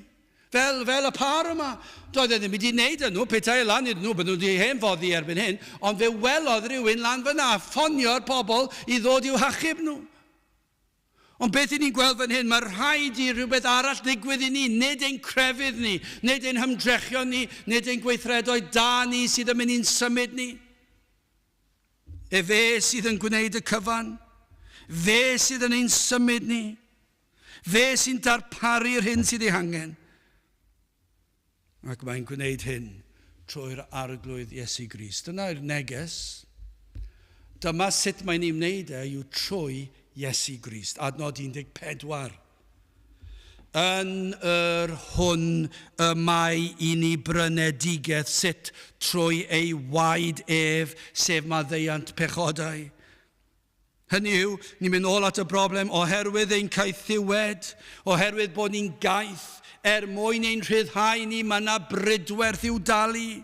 Fel, fel y pâr yma. Doedd e ddim wedi wneud â nhw, petai e lan iddyn nhw, bydden nhw wedi hen foddi erbyn hyn, ond fe welodd rhywun lan fyna a ffonio'r pobl i ddod i'w hachub nhw. Ond beth i ni'n gweld fan hyn, mae rhaid i rhywbeth arall ddigwydd i ni, nid ein crefydd ni, nid ein hymdrechion ni, nid ein gweithredoedd da ni sydd yn mynd i'n symud ni. Efe sydd yn gwneud y cyfan. Fe sydd yn ein symud ni. Fe sy'n darparu'r hyn sydd ei hangen. Ac mae'n gwneud hyn trwy'r Arglwydd Iesu Grist. Dyna'r neges. Dyma sut mae'n ei wneud e yw trwy Iesu Grist. Adnod 14. Yn yr hwn y mae i ni brynedigaeth sut trwy ei waed ef, sef maddeuant pechodau. Hynny yw, ni'n mynd ôl at y broblem oherwydd ein caethiwed, oherwydd bod ni'n gaeth, er mwyn ein rhyddhau ni, mae yna brydwerth i'w dalu.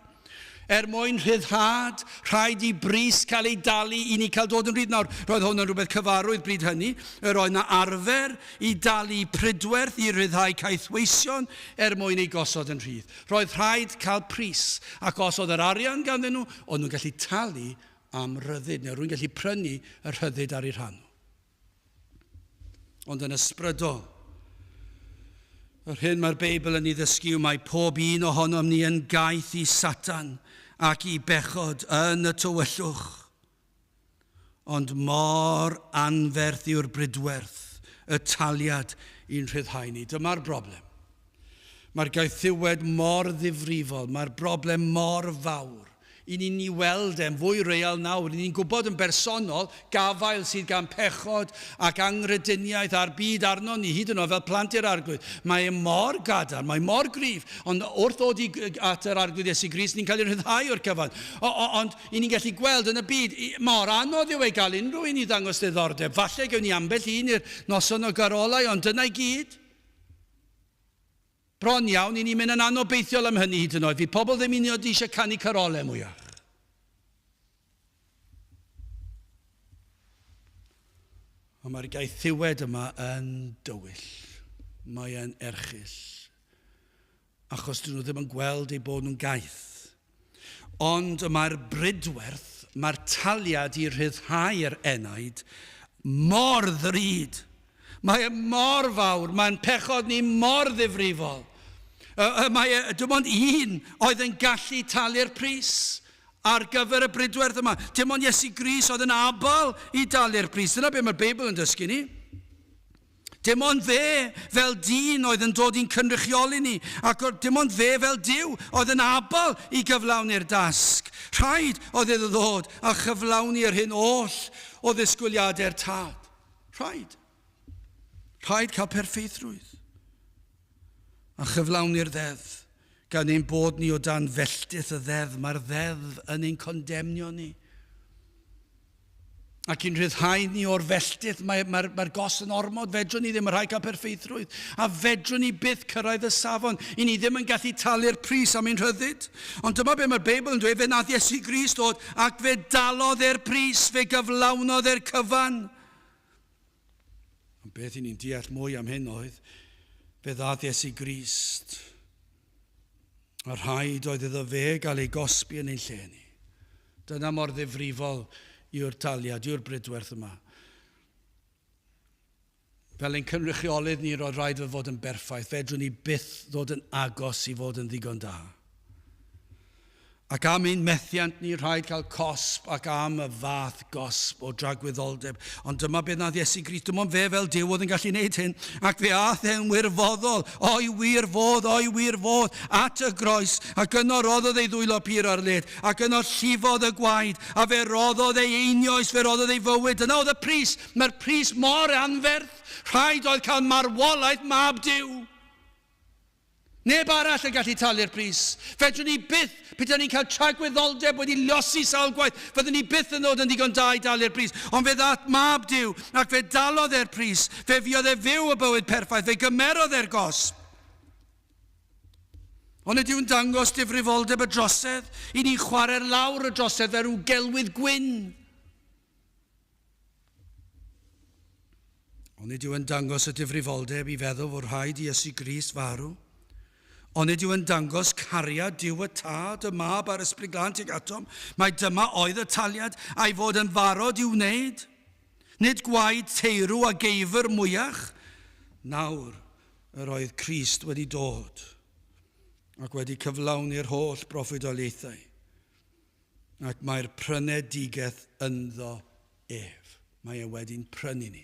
Er mwyn rhyddhad, rhaid i bris cael ei dalu i ni cael dod yn rhydd. Nawr, roedd hwn yn rhywbeth cyfarwydd bryd hynny. Yr oedd yna arfer i dalu pridwerth i ryddhau caethweision er mwyn eu gosod yn rhydd. Roedd rhaid cael pris, ac os oedd yr arian ganddyn nhw, oedd nhw'n gallu talu am ryddid, neu rwy'n gallu prynu y rhyddid ar eu rhan nhw. Ond yn ysbrydol, yr hyn mae'r Beibl yn ei ddysgu yw mae pob un ohonom ni yn gaeth i Satan ac i bechod yn y tywyllwch. Ond mor anferth yw'r bridwerth, y taliad i'n rhyddhau ni. Dyma'r broblem. Mae'r gaethiwed mor ddifrifol, mae'r broblem mor fawr. I ni'n ni weld e'n fwy real nawr. I ni'n gwybod yn bersonol gafael sydd gan pechod ac anghrediniaeth a'r byd arno ni, hyd yn oed fel plant i'r Arglwydd. Mae e mor gadarn, mae mor gryf, ond wrth ddod i, at yr Arglwydd Iesu Grist, ni'n cael ei rhyddhau o'r cyfan. O, o, ond i ni'n gallu gweld yn y byd, mor anodd yw ei gael unrhyw un i ddangos diddordeb. Falle gewn ni ambell un i'r noson o garolau, ond dyna i gyd. Bron iawn i ni mynd yn anobeithiol am hynny hyd yn oed. Fydd pobl ddim un oed eisiau canu carolau mwyach. Ond mae'r gaethiwed yma yn dywyll. Mae e'n erchyll. Achos dyn nhw ddim yn gweld eu bod nhw'n gaeth. Ond y mae'r bridwerth, mae'r taliad i rhyddhau'r enaid mor ddrud. Mae e mor fawr, mae'n pechod ni mor ddifrifol. Mae e, dim ond un oedd yn gallu talu'r pris ar gyfer y bridwerth yma. Dim ond Iesu Grist oedd yn abl i dalu'r pris. Dyna beth mae'r Beibl yn dysgu ni. Dim ond fe fel dyn oedd yn dod i'n cynrychioli ni, ac dim ond fe fel Duw oedd yn abl i gyflawni'r dasg. Rhaid oedd iddo ddod a chyflawni yr hyn oll o ddisgwyliadau'r Tad. Rhaid. Rhaid cael perffeithrwydd a chyflawni'r ddeddf, gan ein bod ni o dan felltith y ddeddf. Mae'r ddeddf yn ein condemnio ni. Ac i'n rhyddhau ni o'r felltith, mae'r mae, mae gos yn ormod, fedrwn ni ddim yn rhaid cael perffeithrwydd, a fedrwn ni byth cyrraedd y safon, i ni ddim yn gallu talu'r pris am ein rhyddid. Ond dyma be mae'r Beibl yn dweud, fe nath Iesu Grist ddod ac fe dalodd e'r pris, fe gyflawnodd e'r cyfan. Ond beth i ni'n deall mwy am hyn oedd, fe ddath Iesu Grist, a rhaid oedd iddo fe gael ei gosbi yn ein lle ni. Dyna mor ddifrifol yw'r taliad, yw'r bridwerth yma. Fel ein cynrychiolydd ni, roedd rhaid fe fod yn berffaith. Fedrwn ni byth ddod yn agos i fod yn ddigon da. Ac am ein methiant ni rhaid cael cosb ac am y fath gosb o dragwyddoldeb. Ond dyma beth nath Iesu Grist, dim ond fe fel Duw oedd yn gallu gwneud hyn, ac fe aeth e'n wirfoddol, o'i wir fodd, o'i wir fodd, at y groes, ac yno roddodd ei ddwylo pur ar led, ac yno llifodd y gwaed, a fe roddodd ei einioes, fe roddodd ei fywyd. Dyna oedd y pris, mae'r pris mor anferth, rhaid oedd cael marwolaeth mab Duw. Neb arall yn gallu talu'r pris. Fedrwn ni byth, petai ni'n cael tragwyddoldeb wedi llosi sawl gwaith, fyddwn ni byth yn ddod yn ddigon da i dalu'r pris. Ond fe ddaeth mab Duw, ac fe dalodd e'r pris. Fe fuodd e fyw y bywyd perffaith, fe gymerodd e'r gosb. Ond ydyw'n dangos difrifoldeb y drosedd? I ni'n chwarae'r lawr y drosedd fel rhyw gelwydd gwyn. Onid yw yn dangos y difrifoldeb i feddwl fod rhaid i Iesu Grist farw? Onid yw yn dangos cariad Duw y Tad, y Mab a'r Ysbryd Glân tuag atom? Mai dyma oedd y taliad, a'i fod yn barod i'w wneud. Nid gwaed teirw a geifr mwyach. Nawr yr oedd Crist wedi dod ac wedi cyflawni'r holl broffwydoliaethau. Ac mae'r prynedigaeth ynddo ef. Mae e wedi'n prynu ni.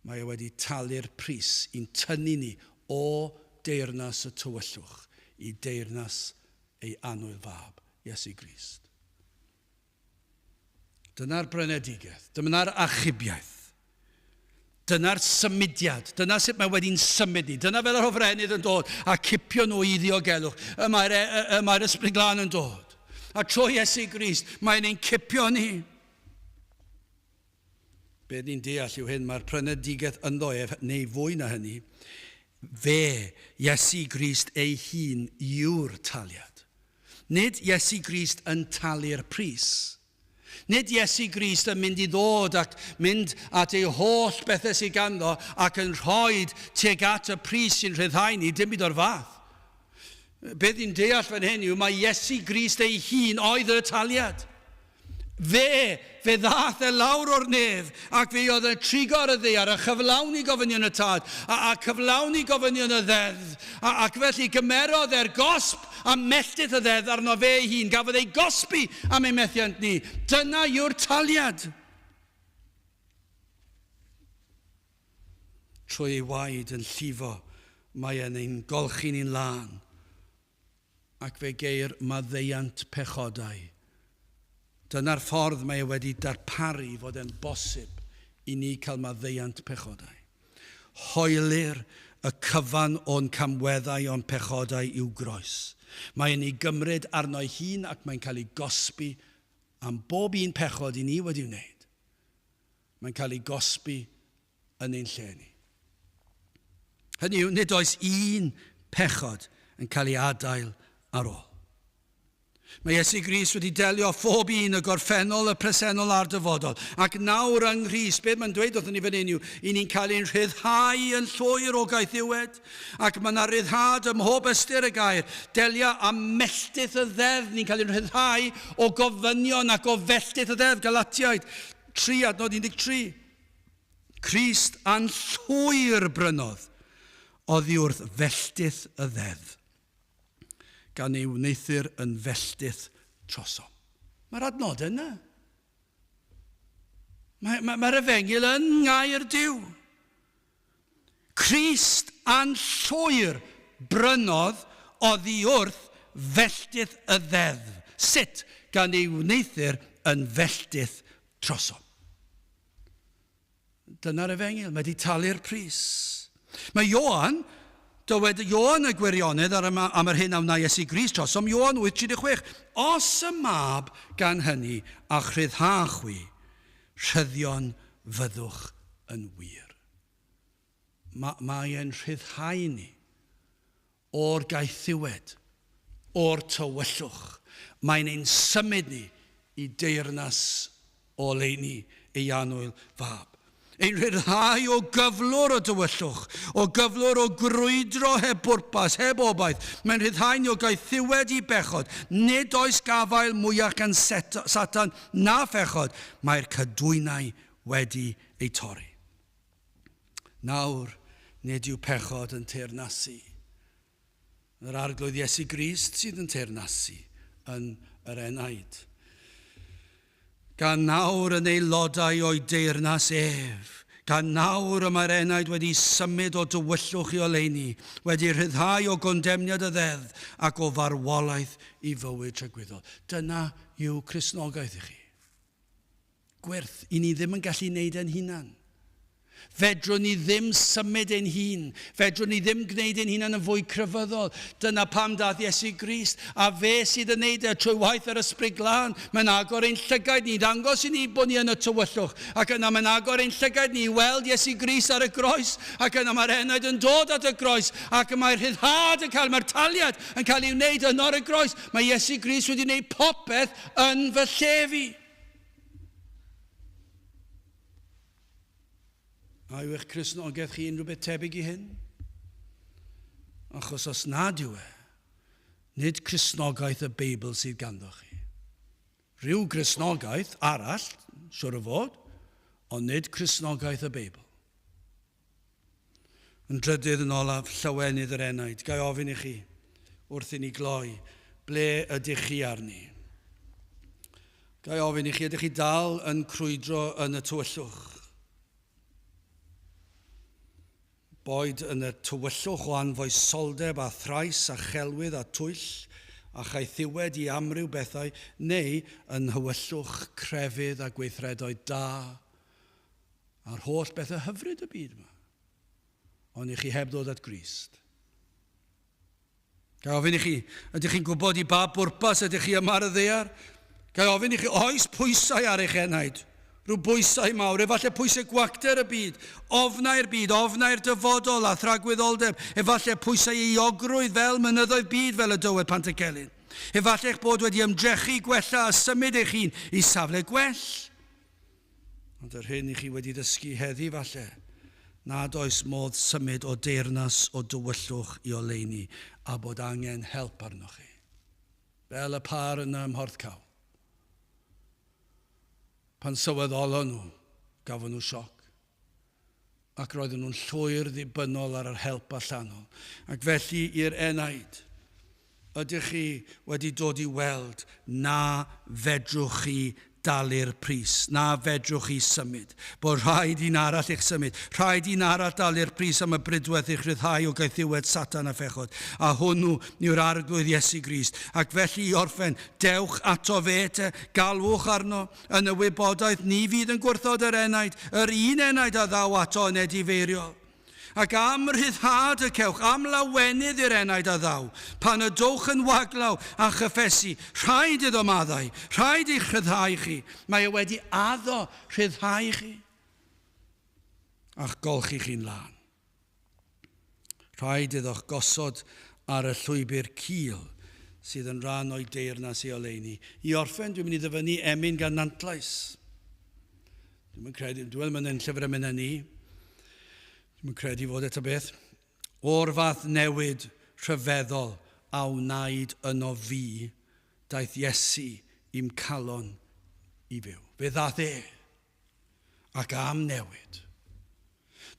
Mae e wedi talu'r pris i'n tynnu ni o deyrnas y tywyllwch i deyrnas ei annwyl fab, Iesu Grist. Dyna'r brynedigaeth, dyma'r achubiaeth. Dyna'r symudiad. Dyna sut mae wedi'n symud ni. Dyna fel yr hofrennydd yn dod a cipio nhw i ddiogelwch. Y mae'r, y, y mae'r Ysbryd Glân yn dod. A trwy Iesu Grist, mae'n ein cipio ni. Be ni'n deall yw hyn, mae'r prynedigaeth ynddo ef, neu fwy na hynny, fe, Iesu Grist ei hun, yw'r taliad. Nid Iesu Grist yn talu'r pris. Nid Iesu Grist yn mynd i ddod ac mynd at ei holl bethau sydd ganddo ac yn rhoi tuag at y pris sy'n rhyddhau ni, dim byd o'r fath. Beth ni'n deall fan hyn yw mae Iesu Grist ei hun oedd y taliad. Fe, fe ddaeth e lawr o'r nef ac fe oedd yn trigo ar y ddaear a chyflawni gofynion y Tad a, a cyflawni gofynion y ddeddf a, ac felly gymerodd e'r gosb a melltith y ddeddf arno fe ei hun, gafodd ei gosbi am ein methiant ni. Dyna yw'r taliad. Trwy ei waed yn llifo, mae e'n ein golchi ni'n lân, ac fe geir maddeuant pechodau. Dyna'r ffordd mae e wedi darparu fod e'n bosib i ni cael maddeuant pechodau. Hoelir y cyfan o'n camweddau o'n pechodau i'w groes. Mae e'n ei gymryd arno'i hun ac mae'n cael ei gosbi am bob un pechod i ni wedi wneud. Mae'n cael ei gosbi yn ein lle ni. Hynny yw, nid oes un pechod yn cael ei adael ar ôl. Mae Iesu Grist wedi delio â phob un, y gorffennol, y presennol a'r dyfodol. Ac nawr yng Nghrist, beth mae'n dweud wrthon ni fan hyn yw, i ni'n cael ein rhyddhau yn llwyr o gaethiwed. Ac mae yna ryddhad ym mhob ystyr y gair. Delia â melltith y ddeddf, ni'n cael ein rhyddhau o gofynion ac o felltith y ddeddf, Galatiaid 3 adnod 13. Crist a'n llwyr brynodd oddi wrth felltith y ddeddf. gan ei wneuthur yn felltith trosom. Mae'r adnodau yna. Mae'r mae, mae efengyl yn ngair Duw. Crist a'n llwyr brynodd oddi wrth felltith y ddeddf. Sut? Gan ei wneuthur yn felltith trosom. Dyna'r efengyl, mae wedi talu'r pris. Mae Ioan, dywed Ioan y gwirionedd ar yma, am yr hyn a wna Iesu Grist trosom, Ioan 8:36, os y mab gan hynny a chryddha chwi, Rhyddion fyddwch yn wir. Ma, mae e'n rhyddhau ni o'r gaethiwed, o'r tywyllwch. Mae'n ein symud ni i deyrnas oleuni ei annwyl fab. Ein rhyddhau o gyflwr o dywyllwch, o gyflwr o grwydro heb bwrpas, heb obaith. Mae'n rhyddhau ni o gaethiwed i bechod. Nid oes gafael mwyach gan Satan na phechod. Mae'r cadwynau wedi eu torri. Nawr, nid yw pechod yn teyrnasu. Yr Arglwydd Iesu Grist sydd yn teyrnasu yn yr enaid. Gan nawr yn aelodau o'i deyrnas ef, gan nawr y mae'r enaid wedi symud o dywyllwch i oleuni, wedi rhyddhau o gondemniad y ddeddf ac o farwolaeth i fywyd tragwyddol. Dyna yw Cristnogaeth i chi. Gwyrth, i ni ddim yn gallu wneud e'n hunan. Fedrwn ni ddim symud ein hun. Fedrwn ni ddim gwneud ein hunan yn fwy crefyddol. Dyna pam daeth Iesu Grist, a fe sydd yn wneud e trwy waith yr Ysbryd Glân. Mae'n agor ein llygaid ni, dangos i ni bod ni yn y tywyllwch. Ac yna mae'n agor ein llygaid ni i weld Iesu Grist ar y groes. Ac yna mae'r enaid yn dod at y groes. Ac mae'r rhyddhad yn cael, mae'r taliad yn cael ei wneud yno ar y groes. Mae Iesu Grist wedi gwneud popeth yn fy lle fi. A yw eich Cristnogaeth chi unrhyw beth tebyg i hyn? Achos os nad yw e, nid Cristnogaeth y Beibl sydd ganddo chi. Rhyw Gristnogaeth arall, siwr o fod, ond nid Cristnogaeth y Beibl. Yn drydydd yn olaf, llawenydd yr enaid. Ga i ofyn i chi, wrth i ni gloi, ble ydych chi arni? Ga i ofyn i chi, ydych chi dal yn crwydro yn y tywyllwch? Boed yn y tywyllwch o anfoesoldeb a thrais a chelwydd a twyll a chaethiwed i amryw bethau, neu yn nhywyllwch crefydd a gweithredoedd da a'r holl bethau hyfryd y byd yma. Ond i chi heb ddod at Grist. Ga i ofyn i chi, ydych chi'n gwybod i ba bwrpas ydych chi yma ar y ddaear? Ga i ofyn i chi, oes pwysau ar eich enaid? Rhyw bwysau mawr, efallai pwysau gwacter y byd, ofnau'r byd, ofnau'r dyfodol a thragwyddoldeb, efallai pwysau euogrwydd fel mynyddoedd byd fel y dywed Pantycelyn. Efallai eich bod wedi ymdrechu gwella a symud eich hun i safle gwell. Ond yr hyn i chi wedi ddysgu heddi falle, nad oes modd symud o deyrnas o dywyllwch i oleuni a bod angen help arnoch chi. Fel y pâr yna ym Mhorthcawl. Pan sylweddolon nhw, gafon nhw sioc. Ac roedden nhw'n llwyr ddibynnol ar yr help allanol. Ac felly i'r enaid, ydych chi wedi dod i weld na fedrwch chi dalu'r pris, na fedrwch chi symud, bod rhaid un arall eich symud, rhaid un arall dalu'r pris am y brydwerth eich rhyddhau o gaethiwed Satan a phechod, a hwnnw yw'r Arglwydd Iesu Grist. Ac felly i orffen, dewch ato fe te, galwch arno, Yn y wybodaeth ni fydd yn gwrthod yr enaid, yr un enaid a ddaw ato yn edifeiriol. Ac am rhyddhad y cewch, am lawenydd i'r enaid a ddaw, pan y dowch yn waglaw a chyffesu, rhaid iddo maddau, rhaid eich rhyddhau chi. Mae e wedi addo rhyddhau chi a'ch golchi chi'n lân. Rhaid iddo'ch gosod ar y llwybr cul sydd yn rhan o'i deyrnas ei oleuni. I orffen, dwi'n mynd i ddyfynnu emyn gan Nantlais. Dwi'n mynd credu, dwi'n meddwl mae'n llyfr emynau ni. Dwi'n mynd credu fod eto beth. O'r fath newid rhyfeddol a wnaed yno fi, daeth Iesu i'm calon i fyw. Fe ddaeth e ac am newid.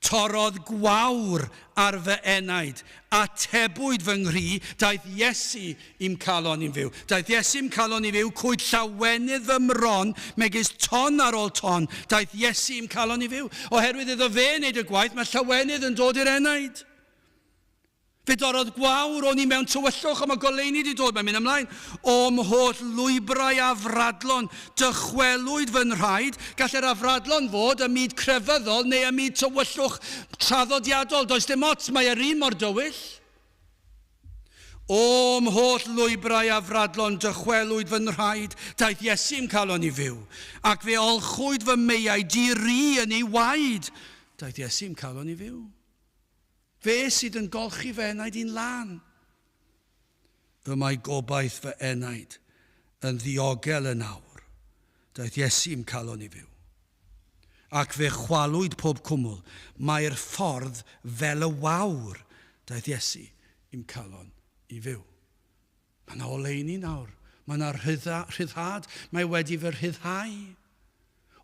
Torrodd gwawr ar fy enaid, atebwyd fy nghri, daeth Iesu i'm calon i'n fyw. Daeth Iesu i'm calon i fyw, cwyd llawenydd fy mron, megis ton ar ôl ton, daeth Iesu i'm calon i fyw. Oherwydd iddo fe wneud y gwaith, mae llawenydd yn dod i'r enaid. Fe dorrodd gwawr, o'n i mewn tywyllwch, ond mae goleuni wedi dod, mae'n mynd ymlaen. O'm holl lwybrau afradlon, dychwelwyd fy nhraed. Gall yr afradlon fod ym myd crefyddol neu ym myd tywyllwch traddodiadol, does dim ots, mae yr un mor dywyll. O'm holl lwybrau afradlon dychwelwyd fy nhraed, daeth Iesu'm calon i fyw, ac fe olchwyd fy meiau di-ri yn ei waed, daeth Iesu'm calon i fyw. Fe sydd yn golchi fy enaid i'n lân. Y mae gobaith fy enaid yn ddiogel yn awr, daeth Iesu'm calon i fyw. Ac fe chwalwyd pob cwmwl, mae'r ffordd fel y wawr, daeth Iesu i'm calon i fyw. Mae yna oleuni nawr, mae yna rhyddhad, mae wedi fy rhyddhau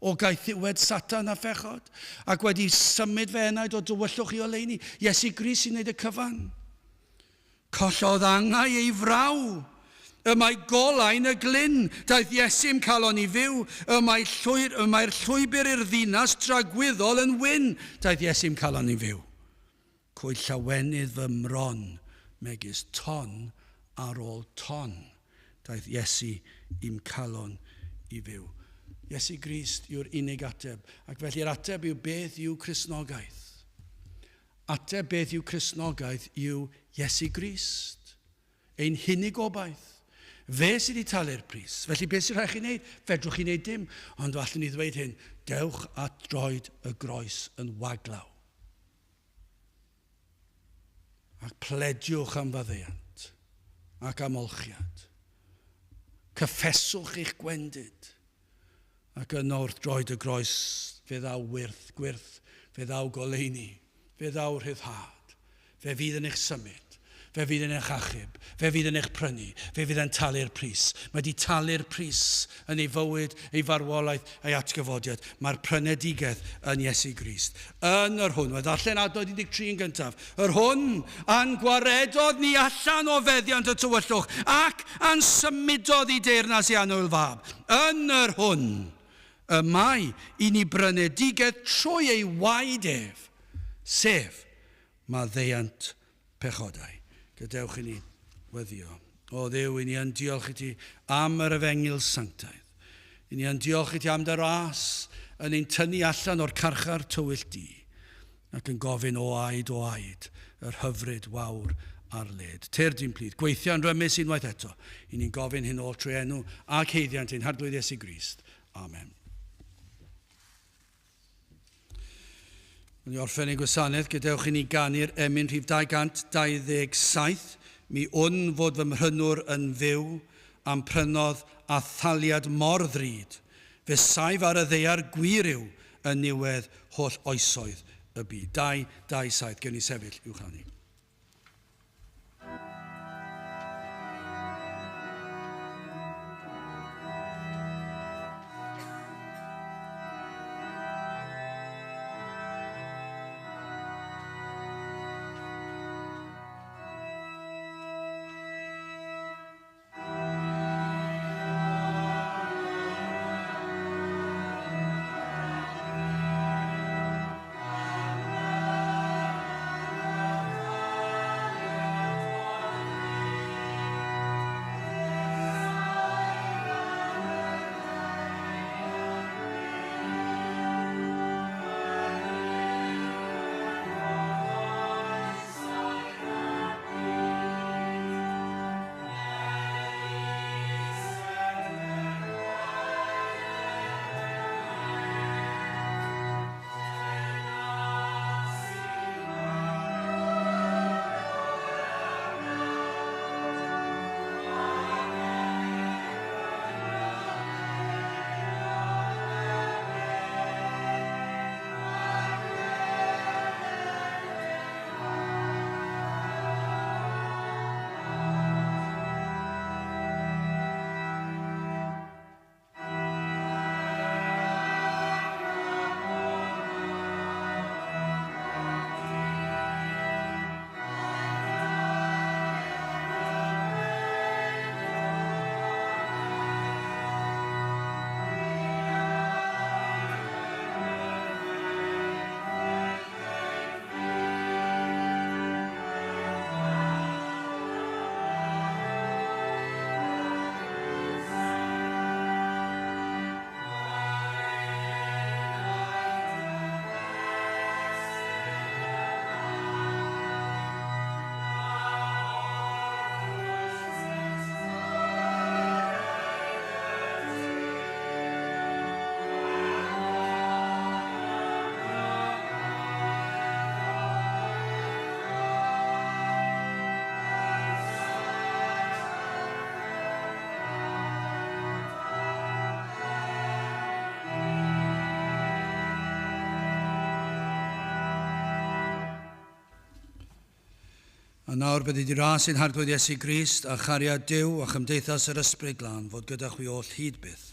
o gaethiwed Satan a phechod, ac wedi symud fy enaid o dywyllwch i oleuni. Iesu Grist sy'n gwneud y cyfan. Collodd angau ei fraw. Y mae golau'n y glyn. Daeth Iesu'm calon i fyw. Y mae llwyr, y mae'r llwybr i'r ddinas dragwyddol yn wyn. Daeth Iesu'm calon i fyw. Cwyd llawenydd fy mron, megis ton ar ôl ton. Daeth Iesu i'm calon i fyw. Iesu Grist yw'r unig ateb, ac felly'r ateb yw beth yw Cristnogaeth. Ateb beth yw Cristnogaeth yw Iesu Grist, ein hunig obaith. Fe sydd wedi talu'r pris. Felly beth sy'n rhaid chi wneud? Fedrwch chi wneud dim, ond allwn ni ddweud hyn, dewch at droed y groes yn waglaw. Ac plediwch am faddeuant ac am olchiad. Cyffeswch eich gwendid. Ac yno wrth droed y groes fe ddaw wyrth, gwyrth, fe ddaw goleuni, fe ddaw rhyddhad. Fe fydd yn eich symud, fe fydd yn eich achub, fe fydd yn eich prynu, fe fydd yn talu'r pris. Mae wedi talu'r pris yn ei fywyd, ei farwolaeth, ei atgyfodiad. Mae'r prynedigaeth yn Iesu Grist. Yn yr hwn, mae ddarllen adnod 13 yn gyntaf, yr hwn a'n gwaredodd ni allan o feddiant y tywyllwch ac a'n symudodd i deyrnas ei annwyl fab. Yn yr hwn y mae i ni brynedigaeth trwy ei waed ef, sef maddeuant pechodau. Gadewch i ni weddio. O Dduw, i ni yn diolch i ti am yr efengyl sanctaidd. I ni yn diolch i ti am dy ras yn ein tynnu allan o'r carchar tywyll di, ac yn gofyn o aed o aed yr hyfryd wawr ar led. Tyrd i'n plith, gweithio'n rymus unwaith eto. I ni'n gofyn hyn oll trwy enw ac haeddiant ein Harglwydd Iesu Grist. Amen. Yn i orffen ein gwasanaeth, gadewch i ni ganu'r emyn rhif 227. Mi wn fod fy mhrynwr yn fyw, a'm prynodd â thaliad mor ddrud. Fe saif ar y ddaear gwir yw yn niwedd holl oesoedd y byd. 227, gewn ni sefyll i'w chanu. A nawr byddi di ras ein Harglwydd Iesu Grist a chariad Duw a chymdeithas yr Ysbryd Glân fod gyda chwi oll hyd byth.